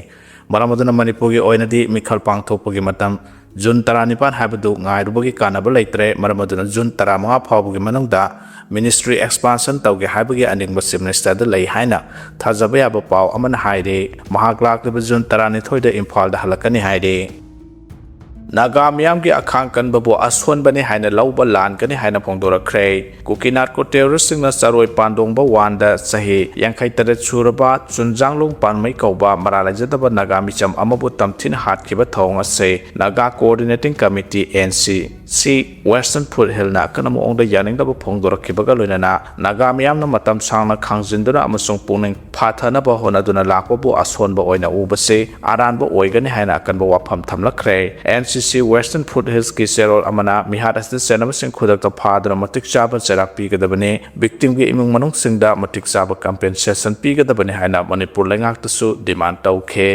ꯃꯔꯝ ꯑꯗꯨꯅ ꯃꯅꯤꯄꯨꯔꯒꯤ ꯑꯣꯏꯅꯗꯤ ꯃꯤꯈꯜ ꯄꯥꯡꯊꯣꯛꯄꯒꯤ ꯃꯇꯝ ꯖꯨꯟ ꯇꯔꯥꯅꯤꯄꯥꯟ ꯍꯥꯏꯕꯗꯨ ꯉꯥꯏꯔꯨꯕꯒꯤ ꯀꯥꯟꯅꯕ ꯂꯩꯇ꯭ꯔꯦ꯫ ꯃꯔꯝ ꯑꯗꯨꯅ ꯖꯨꯟ ꯇꯔꯥꯃꯉꯥ ꯐꯥꯎꯕꯒꯤ ꯃꯅꯨꯡꯗ ministry expansion ꯇꯧꯒꯦ ꯍꯥꯏꯕꯒꯤ ꯑꯅꯤꯡꯕ Chief Ministerꯗ ꯂꯩ ꯍꯥꯏꯅ ꯊꯥꯖꯕ ꯌꯥꯕ ꯄꯥꯎ ꯑꯃꯅ ꯍꯥꯏꯔꯤ꯫ ꯃꯍꯥꯛ ꯂꯥꯛꯂꯤꯕ ꯖꯨꯟ ꯇꯔꯥꯅꯤꯊꯣꯏꯗ ꯏꯝꯐꯥꯜꯗ ꯍꯜꯂꯛꯀꯅꯤ ꯍꯥꯏꯔꯤ꯫ ꯅꯥꯒꯥ ꯃꯤꯌꯥꯝꯒꯤ ꯑꯈꯥꯡ ꯀꯟꯕꯕꯨ ꯑꯁꯣꯟꯕꯅꯤ ꯍꯥꯏꯅ ꯂꯧꯕ ꯂꯥꯟꯒꯅꯤ ꯍꯥꯏꯅ ꯐꯣꯡꯗꯣꯔꯛꯈ꯭ꯔꯦ꯫ ꯀꯨꯀꯤ narco terroristꯁꯤꯡꯅ ꯆꯔꯣꯏ ꯄꯥꯟꯗꯣꯡꯕ ꯋꯥꯟꯗ ꯆꯍꯤ ꯌꯥꯡꯈꯩ ꯇꯔꯦꯠ ꯁꯨꯔꯕ ꯆꯨꯟꯖꯥꯡꯂꯨꯡ ꯄꯥꯟꯃꯩ ꯀꯧꯕ ꯃꯔꯥꯜ ꯂꯩꯖꯗꯕ ꯅꯥꯒꯥ ꯃꯤꯆꯝ ꯑꯃꯕꯨ ꯇꯝꯊꯤꯅ ꯍꯥꯠꯈꯤꯕ ꯊꯧꯑꯣꯡ ꯑꯁꯤ Naga Coordinating Committee, NCC, Western Foothillsꯅ ꯑꯀꯟꯕ ꯃꯑꯣꯡꯗ ꯌꯥꯅꯤꯡꯗꯕ ꯐꯣꯡꯗꯣꯔꯛꯈꯤꯕꯒ ꯂꯣꯏꯅꯅ ꯅꯥꯒꯥ ꯃꯤꯌꯥꯝꯅ ꯃꯇꯝ ꯁꯥꯡꯅ ꯈꯥꯡꯖꯤꯟꯗꯨꯅ ꯑꯃꯁꯨꯡ ꯄꯨꯛꯅꯤꯡ ꯐꯥꯊꯅꯕ ꯍꯣꯠꯅꯗꯨꯅ ꯂꯥꯛꯄꯕꯨ ꯑꯁꯣꯟꯕ ꯑꯣꯏꯅ ꯎꯕꯁꯤ ꯑꯔꯥꯟꯕ ꯑꯣꯏꯒꯅꯤ ꯍꯥꯏꯅ ꯑꯀꯟꯕ ꯋꯥꯐꯝ ꯊꯝꯂꯛꯈ꯭ꯔꯦ꯫ NCC Western Foothillsꯀꯤ ꯆꯦꯔꯣꯜ ꯑꯃꯅ ꯃꯤꯍꯥꯠ ꯑꯁꯤꯗ ꯆꯦꯟꯅꯕꯁꯤꯡ ꯈꯨꯗꯛꯇ ꯐꯥꯗꯨꯅ ꯃꯇꯤꯛ ꯆꯥꯕ ꯆꯩꯔꯥꯛ ꯄꯤꯒꯗꯕꯅꯤ, victimꯒꯤ ꯏꯃꯨꯡ ꯃꯅꯨꯡꯁꯤꯡꯗ ꯃꯇꯤꯛ ꯆꯥꯕ compensation ꯄꯤꯒꯗꯕꯅꯤ ꯍꯥꯏꯅ ꯃꯅꯤꯄꯨꯔ ꯂꯩꯉꯥꯛꯇꯁꯨ demand ꯇꯧꯈꯤ꯫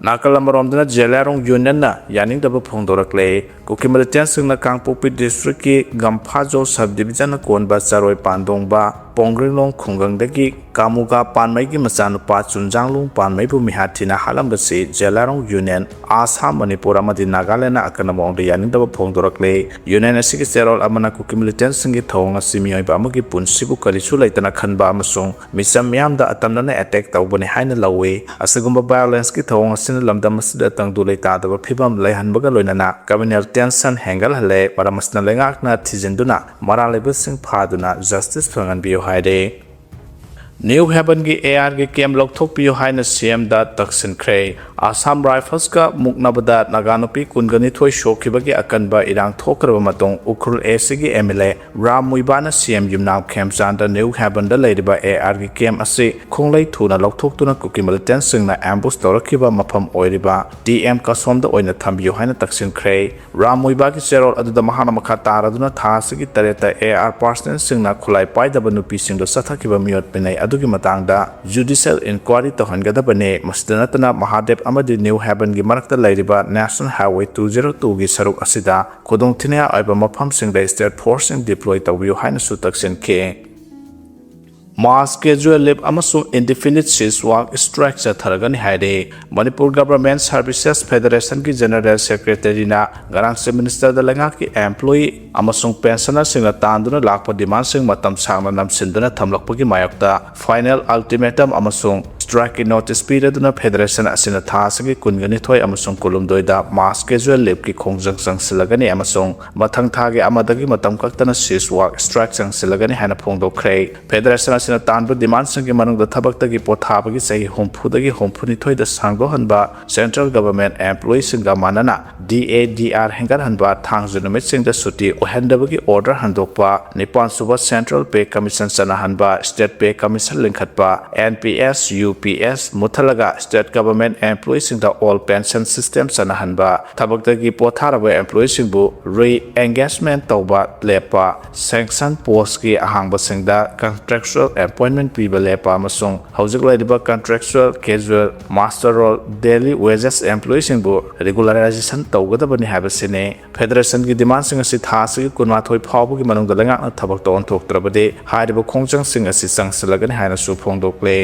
ꯅꯥꯀꯜ ꯑꯃꯔꯣꯝꯗꯅ ꯖꯦꯂꯤꯌꯥꯡꯔꯣꯡ Unionꯅ ꯌꯥꯅꯤꯡꯗꯕ ꯐꯣꯡꯗꯣꯔꯛꯂꯦ꯫ ꯀꯨꯀꯤ militantꯁꯤꯡꯅ ꯀꯥꯡꯄꯣꯛꯄꯤ districtꯀꯤ ꯒꯝꯐꯥꯖꯣ sub-divisionꯅ ꯀꯣꯟꯕ ꯆꯔꯣꯏ ꯄꯥꯟꯗꯣꯡꯕ ꯄꯣꯡꯒ꯭ꯔꯤꯡꯂꯣꯡ ꯈꯨꯡꯒꯪꯗꯒꯤ ꯀꯥꯃꯨꯒꯥ ꯄꯥꯟꯃꯩꯒꯤ ꯃꯆꯥꯅꯨꯄꯥ ꯆꯨꯟꯖꯥꯡꯂꯨꯡ ꯄꯥꯟꯃꯩꯕꯨ ꯃꯤꯍꯥꯠ ꯊꯤꯅ ꯍꯥꯠꯂꯝꯕꯁꯤ ꯖꯦꯂꯤꯌꯥꯡꯔꯣꯡ Union, ꯑꯁꯥꯝ, ꯃꯅꯤꯄꯨꯔ ꯑꯃꯗꯤ ꯅꯥꯒꯥꯂꯦꯟꯗꯅ ꯑꯀꯟꯕ ꯃꯑꯣꯡꯗ ꯌꯥꯅꯤꯡꯗꯕ ꯐꯣꯡꯗꯣꯔꯛꯂꯦ꯫ Union ꯑꯁꯤꯒꯤ ꯆꯦꯔꯣꯜ ꯑꯃꯅ ꯀꯨꯀꯤ militantꯁꯤꯡꯒꯤ ꯊꯧꯑꯣꯡ ꯑꯁꯤ ꯃꯤꯑꯣꯏꯕ ꯑꯃꯒꯤ ꯄꯨꯟꯁꯤꯕꯨ ꯀꯔꯤꯁꯨ ꯂꯩꯇꯅ ꯈꯟꯕ ꯑꯃꯁꯨꯡ ꯃꯤꯆꯝ ꯃꯤꯌꯥꯝꯗ ꯑꯇꯝꯅꯅ attack ꯇꯧꯕꯅꯤ ꯍꯥꯏꯅ ꯂꯧꯏ꯫ ꯑꯁꯤꯒꯨꯝꯕ violenceꯀꯤ ꯊꯧꯑꯣꯡ ꯑꯁꯤꯅ ꯂꯝꯗꯝ ꯑꯁꯤꯗ ꯇꯪꯗꯨ ꯂꯩꯇꯥꯗꯕ ꯐꯤꯕꯝ ꯂꯩꯍꯟꯕꯒ ꯂꯣꯏꯅꯅ communal tension ꯍꯦꯟꯒꯠꯍꯜꯂꯦ꯫ ꯃꯔꯝ ꯑꯁꯤꯅ ꯂꯩꯉꯥꯛꯅ ꯊꯤꯖꯤꯟꯗꯨꯅ ꯃꯔꯥꯜ ꯂꯩꯕꯁꯤꯡ ꯐꯥꯗꯨꯅ justice ꯐꯪꯍꯟꯕꯤꯌꯨ ꯍꯥꯏꯔꯦ꯫ ꯅ꯭ꯌꯨ ꯍꯦꯕꯟꯒꯤ ꯑꯦ ꯑꯥꯔꯒꯤ ꯀꯦꯝ ꯂꯧꯊꯣꯛꯄꯤꯌꯨ ꯍꯥꯏꯅ ꯁꯤ ꯑꯦꯝꯗ ꯇꯛꯁꯤꯟꯈ꯭ꯔꯦ꯫ ꯑꯁꯥꯝ ꯔꯥꯏꯐꯜꯁꯀ ꯃꯨꯛꯅꯕꯗ ꯅꯥꯒꯥ ꯅꯨꯄꯤ ꯀꯨꯟꯒ ꯅꯤꯊꯣꯏ ꯁꯣꯛꯈꯤꯕꯒꯤ ꯑꯀꯟꯕ ꯏꯔꯥꯡ ꯊꯣꯛꯈ꯭ꯔꯕ ꯃꯇꯨꯡ ꯎꯈ꯭ꯔꯨꯜ ꯑꯦ ꯁꯤꯒꯤ ꯑꯦꯝ ꯑꯦꯜ ꯑꯦ ꯔꯥꯝ ꯃꯨꯏꯕꯥꯅ ꯁꯤ ꯑꯦꯝ ꯌꯨꯝꯅꯥꯝ ꯈꯦꯝꯆꯥꯟꯗ ꯅ꯭ꯌꯨ ꯍꯦꯕꯟꯗ ꯂꯩꯔꯤꯕ ꯑꯦ ꯑꯥꯔꯒꯤ ꯀꯦꯝ ꯑꯁꯤ ꯈꯣꯡꯂꯩ ꯊꯨꯅ ꯂꯧꯊꯣꯛꯇꯨꯅ ꯀꯨꯀꯤ ꯃꯤꯂꯤꯇꯦꯟꯠꯁꯤꯡꯅ ꯑꯦꯝꯕꯨꯁ ꯇꯧꯔꯛꯈꯤꯕ ꯃꯐꯝ ꯑꯣꯏꯔꯤꯕ ꯇꯤ ꯑꯦꯝ ꯀꯁꯣꯝꯗ ꯑꯣꯏꯅ ꯊꯝꯕꯤꯌꯨ ꯍꯥꯏꯅ ꯇꯛꯁꯤꯟꯈ꯭ꯔꯦ꯫ ꯔꯥꯝ ꯃꯨꯏꯕꯥꯒꯤ ꯆꯦꯔꯣꯜ ꯑꯗꯨꯗ ꯃꯍꯥꯛꯅ ꯃꯈꯥ ꯇꯥꯔꯗꯨꯅ ꯊꯥ ꯑꯁꯤꯒꯤ ꯇꯔꯦꯠꯇ ꯑꯦ ꯑꯥꯔ ꯄꯥꯔꯁꯅꯦꯜꯁꯤꯡꯅ ꯈꯨꯠꯂꯥꯏ ꯄꯥꯏꯗꯕ ꯅꯨꯄꯤꯁꯤꯡꯗ ꯆꯠꯊꯈꯤꯕ ꯃꯤꯑꯣꯠ ꯃꯤꯅꯩ ꯑꯗꯨꯒꯤ ꯃꯇꯥꯡꯗ ꯖꯨꯗꯤꯁꯤꯌꯦꯜ ꯏꯟꯀ꯭ꯋꯥꯏꯔꯤ ꯇꯧꯍꯟꯒꯗꯕꯅꯤ꯫ ꯃꯁꯤꯗ ꯅꯠꯇꯅ ꯃꯍꯥꯗꯦꯕ ꯑꯃꯗꯤ ꯅ꯭ꯌꯨ ꯍꯦꯕꯟꯒꯤ ꯃꯔꯛꯇ ꯂꯩꯔꯤꯕ ꯅꯦꯁꯅꯦꯜ ꯍꯥꯏꯋꯦ ꯇꯨ ꯖꯤꯔꯣ ꯇꯨꯒꯤ ꯁꯔꯨꯛ ꯑꯁꯤꯗ ꯈꯨꯗꯣꯡꯊꯤꯅꯤꯡꯉꯥꯏ ꯑꯣꯏꯕ ꯃꯐꯝꯁꯤꯡꯗ ꯁ꯭ꯇꯦꯠ ꯐꯣꯔꯁꯁꯤꯡ ꯗꯤꯄ꯭ꯂꯣꯏ ꯇꯧꯕꯤꯌꯨ ꯍꯥꯏꯅꯁꯨ ꯇꯛꯁꯤꯟꯈꯤ꯫ ꯃꯥꯁ ꯀꯦꯖꯨꯑꯦꯜ ꯂꯤꯚ ꯑꯃꯁꯨꯡ ꯏꯟꯗꯤꯐꯤꯅꯤꯠ ꯁꯤꯁ ꯋꯥꯔꯛ ꯁ꯭ꯇ꯭ꯔꯥꯏꯛ ꯆꯠꯊꯔꯒꯅꯤ ꯍꯥꯏꯔꯦ꯫ ꯃꯅꯤꯄꯨꯔ ꯒꯚꯔꯟꯃꯦꯟꯠ ꯁꯔꯚꯤꯁꯦꯁ ꯐꯦꯗꯔꯦꯁꯟꯒꯤ ꯖꯦꯅꯔꯦꯜ ꯁꯦꯀ꯭ꯔꯦꯇꯔꯤꯅ ꯉꯔꯥꯡ ꯆꯤꯐ ꯃꯤꯅꯤꯁꯇꯔꯗ ꯂꯩꯉꯥꯛꯀꯤ ꯑꯦꯝꯄ꯭ꯂꯣꯌꯤ ꯑꯃꯁꯨꯡ ꯄꯦꯟꯁꯅꯔꯁꯤꯡꯅ ꯇꯥꯟꯗꯨꯅ ꯂꯥꯛꯄ ꯗꯤꯃꯥꯟꯁꯤꯡ ꯃꯇꯝ ꯁꯥꯡꯅ ꯅꯝꯁꯤꯟꯗꯨꯅ ꯊꯝꯂꯛꯄꯒꯤ ꯃꯥꯌꯣꯛꯇ ꯐꯥꯏꯅꯦꯜ ꯑꯜꯇꯤꯃꯦꯇꯝ ꯑꯃꯁꯨꯡ ꯁ꯭ꯇ꯭ꯔꯥꯏꯛꯀꯤ ꯅꯣꯇꯤꯁ ꯄꯤꯔꯗꯨꯅ ꯐꯦꯗꯔꯦꯁꯟ ꯑꯁꯤꯅ ꯊꯥ ꯑꯁꯤꯒꯤ ꯀꯨꯟꯒ ꯅꯤꯊꯣꯏ ꯑꯃꯁꯨꯡ ꯀꯨꯟꯍꯨꯝꯗꯣꯏꯗ ꯃꯥꯁ ꯀꯦꯖꯨꯑꯦꯜ ꯂꯤꯚꯀꯤ ꯈꯣꯡꯖꯪ ꯆꯪꯁꯤꯜꯂꯒꯅꯤ ꯑꯃꯁꯨꯡ ꯃꯊꯪ ꯊꯥꯒꯤ ꯑꯃꯗꯒꯤ ꯃꯇꯝ ꯀꯛꯇꯅ ꯁꯤꯁ ꯋꯥꯔꯛ ꯁ꯭ꯇ꯭ꯔꯥꯏꯛ ꯆꯪꯁꯤꯜꯂꯒꯅꯤ ꯍꯥꯏꯅ ꯐꯣꯡꯗꯣꯛꯈ꯭ꯔꯦ꯫ ꯐꯦꯗꯔꯦꯁꯟ ꯑꯁꯤꯅ ꯇꯥꯟꯕ ꯗꯤꯃꯥꯟꯁꯤꯡꯒꯤ ꯃꯅꯨꯡꯗ ꯊꯕꯛꯇꯒꯤ ꯄꯣꯊꯥꯕꯒꯤ ꯆꯍꯤ ꯍꯨꯝꯐꯨꯗꯒꯤ ꯍꯨꯝꯐꯨꯅꯤꯊꯣꯏꯗ ꯁꯥꯡꯗꯣꯛꯍꯟꯕ, ꯁꯦꯟꯇ꯭ꯔꯦꯜ ꯒꯚꯔꯟꯃꯦꯟꯠ ꯑꯦꯝꯄ꯭ꯂꯣꯌꯤꯁꯤꯡꯒ ꯃꯥꯟꯅꯅ ꯗꯤ ꯑꯦ ꯗꯤ ꯑꯥꯔ ꯍꯦꯟꯒꯠꯍꯟꯕ, ꯊꯥꯡꯖ ꯅꯨꯃꯤꯠꯁꯤꯡꯗ ꯁꯨꯇꯤ ꯑꯣꯏꯍꯟꯗꯕꯒꯤ ꯑꯣꯔꯗꯔ ꯍꯟꯗꯣꯛꯄ, ꯅꯤꯄꯥꯟ ꯁꯨꯕ ꯁꯦꯟꯇ꯭ꯔꯦꯜ ꯄꯦ ꯀꯃꯤꯁꯟ ꯆꯠꯅꯍꯟꯕ, ꯁ꯭ꯇꯦꯠ ꯄꯦ ꯀꯃꯤꯁꯟ ꯂꯤꯡꯈꯠꯄ, N P S, U P S ꯃꯨꯠꯊꯠꯂꯒ ꯁ꯭ꯇꯦꯠ ꯒꯚꯔꯟꯃꯦꯟꯠ ꯑꯦꯝꯄ꯭ꯂꯣꯌꯤꯁꯤꯡꯗ ꯑꯣꯜ ꯄꯦꯟꯁꯟ ꯁꯤꯁꯇꯦꯝ ꯆꯠꯅꯍꯟꯕ, ꯊꯕꯛꯇꯒꯤ ꯄꯣꯊꯥꯔꯕ ꯑꯦꯝꯄ꯭ꯂꯣꯌꯤꯁꯤꯡꯕꯨ ꯔꯤ ꯑꯦꯡꯒꯦꯖꯃꯦꯟꯠ ꯇꯧꯕ ꯂꯦꯞꯄ, ꯁꯦꯡꯁꯟ ꯄꯣꯁꯀꯤ ꯑꯍꯥꯡꯕꯁꯤꯡꯗ ꯀꯟꯇ꯭ꯔꯦꯛꯆꯨꯑꯦꯜ ꯑꯦꯄꯣꯏꯟꯠꯃꯦꯟꯠ ꯄꯤꯕ ꯂꯦꯞꯄ ꯑꯃꯁꯨꯡ ꯍꯧꯖꯤꯛ ꯂꯩꯔꯤꯕ contractual, casual, master roll, daily wages ꯑꯦꯝꯄ꯭ꯂꯣꯌꯤꯁꯤꯡꯕꯨ ꯔꯤꯒꯨꯂꯔꯥꯏꯖꯦꯁꯟ ꯇꯧꯒꯗꯕꯅꯤ ꯍꯥꯏꯕꯁꯤꯅꯤ꯫ ꯐꯦꯗꯔꯦꯁꯟꯒꯤ ꯗꯤꯃꯥꯟꯁꯤꯡ ꯑꯁꯤ ꯊꯥ ꯑꯁꯤꯒꯤ ꯀꯨꯟꯃꯥꯊꯣꯏ ꯐꯥꯎꯕꯒꯤ ꯃꯅꯨꯡꯗ ꯂꯩꯉꯥꯛꯅ ꯊꯕꯛꯇ ꯑꯣꯟꯊꯣꯛꯇ꯭ꯔꯕꯗꯤ ꯍꯥꯏꯔꯤꯕ ꯈꯣꯡꯖꯪꯁꯤꯡ ꯑꯁꯤ ꯆꯪꯁꯤꯜꯂꯒꯅꯤ ꯍꯥꯏꯅꯁꯨ ꯐꯣꯡꯗꯣꯛꯂꯦ꯫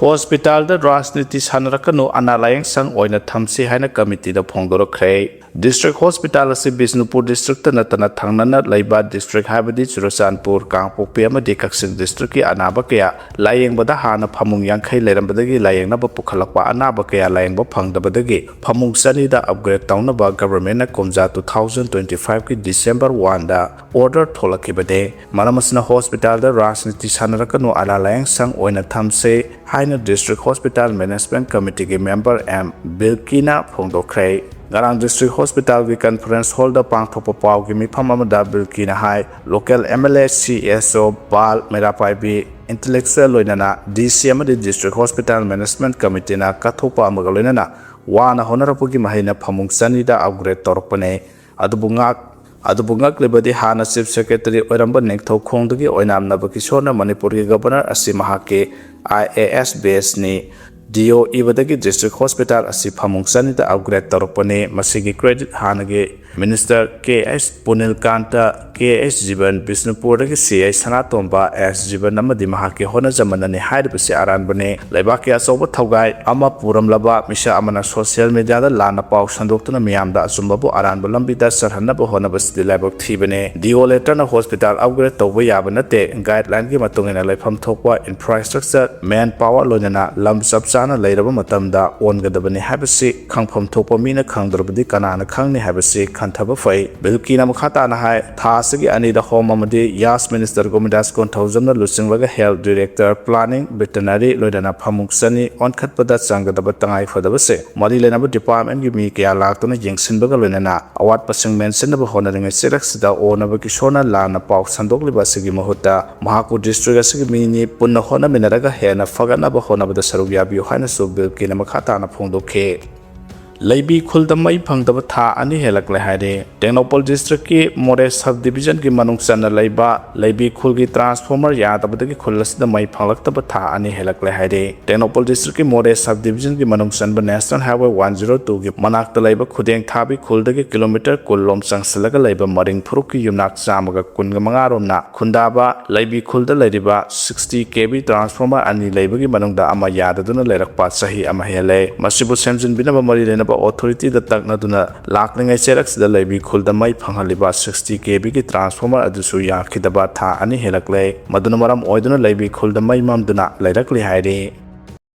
ꯍꯣꯁꯄꯤꯇꯥꯜꯗ ꯔꯥꯖꯅꯤꯇꯤ ꯁꯥꯟꯅꯔꯛꯀꯅꯨ, ꯑꯅꯥ ꯂꯥꯌꯦꯡ ꯁꯪ ꯑꯣꯏꯅ ꯊꯝꯁꯤ ꯍꯥꯏꯅ ꯀꯃꯤꯇꯤꯗ ꯐꯣꯡꯗꯣꯔꯛꯈ꯭ꯔꯦ꯫ ꯗꯤꯁꯇ꯭ꯔꯤꯛ ꯍꯣꯁꯄꯤꯇꯥꯜ ꯑꯁꯤ ꯕꯤꯁꯅꯨꯄꯨꯔ ꯗꯤꯁꯇ꯭ꯔꯤꯛꯇ ꯅꯠꯇꯅ ꯊꯪꯅꯅ ꯂꯩꯕ ꯗꯤꯁꯇ꯭ꯔꯤꯛ ꯍꯥꯏꯕꯗꯤ ꯆꯨꯔꯆꯥꯟꯄꯨꯔ, ꯀꯥꯡꯄꯣꯛꯄꯤ ꯑꯃꯗꯤ ꯀꯛꯆꯤꯡ ꯗꯤꯁꯇ꯭ꯔꯤꯛꯀꯤ ꯑꯅꯥꯕ ꯀꯌꯥ ꯂꯥꯌꯦꯡꯕꯗ ꯍꯥꯟꯅ ꯐꯃꯨꯡ ꯌꯥꯡꯈꯩ ꯂꯩꯔꯝꯕꯗꯒꯤ ꯂꯥꯌꯦꯡꯅꯕ ꯄꯨꯈꯠꯂꯛꯄ ꯑꯅꯥꯕ ꯀꯌꯥ ꯂꯥꯌꯦꯡꯕ ꯐꯪꯗꯕꯗꯒꯤ ꯐꯃꯨꯡ ꯆꯅꯤꯗ ꯑꯞꯒ꯭ꯔꯦꯗ ꯇꯧꯅꯕ ꯒꯚꯔꯟꯃꯦꯟꯠꯅ ꯀꯨꯝꯖꯥ two thousand twenty five ꯀꯤ ꯗꯤꯁꯦꯝꯕꯔ one ꯗ ꯑꯣꯔꯗꯔ ꯊꯣꯛꯂꯛꯈꯤꯕꯅꯤ꯫ ꯃꯔꯝ ꯑꯁꯤꯅ ꯍꯣꯁꯄꯤꯇꯥꯜꯗ ꯔꯥꯖꯅꯤꯇꯤ ꯁꯥꯟꯅꯔꯛꯀꯅꯨ, ꯑꯅꯥ ꯂꯥꯌꯦꯡ ꯁꯪ ꯑꯣꯏꯅ ꯊꯝꯁꯤ ꯍꯥꯏꯅ ꯗꯤꯁꯇ꯭ꯔꯤꯛ ꯍꯣꯁꯄꯤꯇꯥꯜ ꯃꯦꯅꯦꯖꯃꯦꯟꯠ ꯀꯃꯤꯇꯤꯒꯤ ꯃꯦꯝꯕꯔ ꯑꯦꯝ ꯕꯤꯜꯀꯤꯅ ꯐꯣꯡꯗꯣꯛꯈ꯭ꯔꯦ꯫ ꯉꯔꯥꯡ ꯗꯤꯁꯇ꯭ꯔꯤꯛ ꯍꯣꯁꯄꯤꯇꯥꯜꯒꯤ ꯀꯟꯐꯔꯦꯟꯁ ꯍꯣꯜꯗ ꯄꯥꯡꯊꯣꯛꯄ ꯄꯥꯎꯒꯤ ꯃꯤꯐꯝ ꯑꯃꯗ ꯕꯤꯜꯀꯤꯅ ꯍꯥꯏ, local M L A, C S ꯑꯣ ꯕꯥꯜ ꯃꯩꯔꯥꯄꯥꯏꯕꯤ, ꯏꯟꯇꯦꯂꯦꯛꯆꯨꯋꯦꯜ ꯂꯣꯏꯅꯅ ꯗꯤ ꯁꯤ ꯑꯃꯗꯤ ꯗꯤꯁꯇ꯭ꯔꯤꯛ ꯍꯣꯁꯄꯤꯇꯥꯜ ꯃꯦꯅꯦꯖꯃꯦꯟꯠ ꯀꯃꯤꯇꯤꯅ ꯀꯠꯊꯣꯛꯄ ꯑꯃꯒ ꯂꯣꯏꯅꯅ ꯋꯥꯅ ꯍꯣꯠꯅꯔꯛꯄꯒꯤ ꯃꯍꯩꯅ ꯐꯃꯨꯡ ꯆꯅꯤꯗ ꯑꯞꯒ꯭ꯔꯦꯗ ꯇꯧꯔꯛꯄꯅꯦ꯫ ꯑꯗꯨꯕꯨ ꯉꯥꯛ-, ꯑꯗꯨꯕꯨ ꯉꯛꯂꯤꯕꯗꯤ ꯍꯥꯟꯅ ꯆꯤꯐ ꯁꯦꯀ꯭ꯔꯦꯇꯔꯤ ꯑꯣꯏꯔꯝꯕ ꯅꯤꯡꯊꯧꯈꯣꯡꯗꯒꯤ ꯑꯣꯏꯅꯥꯝ ꯅꯕꯀꯤꯁꯣꯔꯅ ꯃꯅꯤꯄꯨꯔꯒꯤ ꯒꯕꯔꯅꯔ ꯑꯁꯤ ꯃꯍꯥꯛꯀꯤ ꯑꯥꯏ ꯑꯦ ꯑꯦꯁ ꯕꯦꯁꯅꯤ꯫ ꯗꯤ ꯑꯣ ꯏꯕꯗꯒꯤ ꯗꯤꯁꯇ꯭ꯔꯤꯛ ꯍꯣꯁꯄꯤꯇꯥꯜ ꯑꯁꯤ ꯐꯃꯨꯡ ꯆꯅꯤꯗ ꯑꯞꯒ꯭ꯔꯦꯗ ꯇꯧꯔꯛꯄꯅꯤ꯫ ꯃꯁꯤꯒꯤ ꯀ꯭ꯔꯦꯗꯤꯠ ꯍꯥꯟꯅꯒꯤ minister K S ꯄꯨꯅꯤꯜꯀꯥꯟꯇ, K S Jiban, ꯕꯤꯁꯅꯨꯄꯨꯔꯗꯒꯤ C I ꯁꯅꯥꯇꯣꯝꯕ ꯑꯦꯁ ꯖꯤꯕꯟ ꯑꯃꯗꯤ ꯃꯍꯥꯛꯀꯤ ꯍꯣꯠꯅꯖꯃꯟꯅꯅꯤ ꯍꯥꯏꯔꯤꯕꯁꯤ ꯑꯔꯥꯟꯕꯅꯤ꯫ ꯂꯩꯕꯥꯛꯀꯤ ꯑꯆꯧꯕ ꯊꯧꯒꯥꯏ ꯑꯃ ꯄꯨꯔꯝꯂꯕ ꯃꯤꯁꯛ ꯑꯃꯅ ꯁꯣꯁꯤꯌꯦꯜ ꯃꯤꯗꯤꯌꯥꯗ ꯂꯥꯟꯅ ꯄꯥꯎ ꯁꯟꯗꯣꯛꯇꯨꯅ ꯃꯤꯌꯥꯝꯗ ꯑꯆꯨꯝꯕꯕꯨ ꯑꯔꯥꯟꯕ ꯂꯝꯕꯤꯗ ꯆꯠꯍꯟꯅꯕ ꯍꯣꯠꯅꯕꯁꯤꯗꯤ ꯂꯥꯏꯕꯛ ꯊꯤꯕꯅꯤ꯫ ꯗꯤ ꯑꯣ ꯂꯦꯇꯔꯅ ꯍꯣꯁꯄꯤꯇꯥꯜ ꯑꯞꯒ꯭ꯔꯦꯗ ꯇꯧꯕ ꯌꯥꯕ ꯅꯠꯇꯦ꯫ ꯒꯥꯏꯗꯂꯥꯏꯟꯒꯤ ꯃꯇꯨꯡ ꯏꯟꯅ ꯂꯩꯐꯝ ꯊꯣꯛꯄ ꯏꯟꯐ꯭ꯔꯥꯁ꯭ꯇ꯭ꯔꯛꯆꯔ, ꯃꯦꯟ ꯄꯥꯋꯔ ꯂꯣꯏꯅꯅ ꯂꯝ ꯆꯞ ꯆꯥꯅ ꯂꯩꯔꯕ ꯃꯇꯝꯗ ꯑꯣꯟꯒꯗꯕꯅꯤ ꯍꯥꯏꯕꯁꯤ ꯈꯪꯐꯝ ꯊꯣꯛꯄ ꯃꯤꯅ ꯈꯪꯗ꯭ꯔꯕꯗꯤ ꯀꯅꯥꯅ ꯈꯪꯅꯤ ꯍꯥꯏꯕꯁꯤ ꯈꯟꯊꯕ ꯐꯩ꯫ ꯕꯤꯜꯀꯤꯅ ꯃꯈꯥ ꯇꯥꯅ ꯍꯥꯏ, ꯊꯥ ꯑꯁꯤꯒꯤ ꯑꯅꯤꯗ ꯍꯣꯝ ꯑꯃꯗꯤ ꯌꯥꯁ ꯃꯤꯅꯤꯁꯇꯔ ꯒꯣꯃꯤꯗꯥꯁ ꯀꯣꯟꯊꯧꯖꯝꯅ ꯂꯨꯆꯤꯡꯂꯒ ꯍꯦꯜꯊ ꯗꯤꯔꯦꯛꯇꯔ, ꯄ꯭ꯂꯥꯅꯤꯡ, ꯚꯦꯇꯅꯔꯤ ꯂꯣꯏꯅꯅ ꯐꯃꯨꯡ ꯆꯅꯤ ꯑꯣꯟꯈꯠꯄꯗ ꯆꯪꯒꯗꯕ ꯇꯉꯥꯏ ꯐꯗꯕꯁꯦ ꯃꯔꯤ ꯂꯩꯅꯕ ꯗꯤꯄꯥꯔꯠꯃꯦꯟꯒꯤ ꯃꯤ ꯀꯌꯥ ꯂꯥꯛꯇꯨꯅ ꯌꯦꯡꯁꯤꯟꯕꯒ ꯂꯣꯏꯅꯅ ꯑꯋꯥꯠꯄꯁꯤꯡ ꯃꯦꯟꯁꯤꯟꯅꯕ ꯍꯣꯠꯅꯔꯤꯉꯩ ꯆꯦꯔꯛꯁꯤꯗ ꯑꯣꯅꯕ ꯀꯤꯁꯣꯔꯅ ꯂꯥꯟꯅ ꯄꯥꯎ ꯁꯟꯗꯣꯛꯂꯤꯕ ꯑꯁꯤꯒꯤ ꯃꯍꯨꯠꯇ ꯃꯍꯥꯛꯄꯨ ꯗꯤꯁꯇ꯭ꯔꯤꯛ ꯑꯁꯤꯒꯤ ꯃꯤꯅꯤ, ꯄꯨꯟꯅ ꯍꯣꯠꯅꯃꯤꯟꯅꯔꯒ ꯍꯦꯟꯅ ꯐꯒꯠꯅꯕ ꯍꯣꯠꯅꯕꯗ ꯁꯔꯨꯛ ꯌꯥꯕꯤꯌꯨ ꯍꯥꯏꯅꯁꯨ ꯕꯤꯜꯀꯤꯅ ꯃꯈꯥ ꯇꯥꯅ ꯐꯣꯡꯗꯣꯛꯈꯤ꯫ ꯂꯩꯕꯤ ꯈꯨꯜꯗ ꯃꯩ ꯐꯪꯗꯕ ꯊꯥ ꯑꯅꯤ ꯍꯦꯜꯂꯛꯂꯦ ꯍꯥꯏꯔꯦ꯫ ꯇꯦꯡꯅꯧꯄꯜ districtꯀꯤ ꯃꯣꯔꯦ sub divisionꯒꯤ ꯃꯅꯨꯡ ꯆꯟꯅ ꯂꯩꯕ ꯂꯩꯕꯤ ꯈꯨꯜꯒꯤ transformer ꯌꯥꯗꯕꯗꯒꯤ ꯈꯨꯜ ꯑꯁꯤꯗ ꯃꯩ ꯐꯪꯂꯛꯇꯕ ꯊꯥ ꯑꯅꯤ ꯍꯦꯜꯂꯛꯂꯦ ꯍꯥꯏꯔꯦ꯫ ꯇꯦꯡꯅꯧꯄꯜ districtꯀꯤ ꯃꯣꯔꯦ sub divisionꯒꯤ ꯃꯅꯨꯡ ꯆꯟꯕ National Highway one zero twoꯒꯤ ꯃꯅꯥꯛꯇ ꯂꯩꯕ ꯈꯨꯗꯦꯡ ꯊꯥꯕꯤ ꯈꯨꯜꯗꯒꯤ kilometre ꯀꯨꯟ ꯂꯣꯝ ꯆꯪꯁꯤꯜꯂꯒ ꯂꯩꯕ ꯃꯔꯤꯡ ꯐꯨꯔꯨꯞꯀꯤ ꯌꯨꯝꯅꯥꯛ ꯆꯥꯝꯃꯒ ꯀꯨꯟꯒ ꯃꯉꯥ ꯔꯣꯝꯅ ꯈꯨꯟꯗꯥꯕ ꯂꯩꯕꯤ ꯈꯨꯜꯗ ꯂꯩꯔꯤꯕ sixty KV transformer ꯑꯅꯤ ꯂꯩꯕꯒꯤ ꯃꯅꯨꯡꯗ ꯑꯃ ꯌꯥꯗꯗꯨꯅ ꯂꯩꯔꯛꯄ ꯆꯍꯤ ꯑꯃ ꯍꯦꯜꯂꯦ꯫ ꯃꯁꯤꯕꯨ ꯁꯦꯝꯖꯤꯟꯕꯤꯅꯕ ꯃꯔꯤ ꯂꯩꯅꯕ authorityꯗ ꯇꯛꯅꯗꯨꯅ ꯂꯥꯛꯂꯤꯉꯩ ꯆꯩꯔꯛꯁꯤꯗ ꯂꯩꯕꯤ ꯈꯨꯜꯗ ꯃꯩ ꯐꯪꯍꯜꯂꯤꯕ sixty KVꯒꯤ transformer ꯑꯗꯨꯁꯨ ꯌꯥꯈꯤꯗꯕ ꯊꯥ ꯑꯅꯤ ꯍꯦꯜꯂꯛꯂꯦ꯫ ꯃꯗꯨꯅ ꯃꯔꯝ ꯑꯣꯏꯗꯨꯅ ꯂꯩꯕꯤ ꯈꯨꯜꯗ ꯃꯩ ꯃꯝꯗꯨꯅ ꯂꯩꯔꯛꯂꯤ ꯍꯥꯏꯔꯤ꯫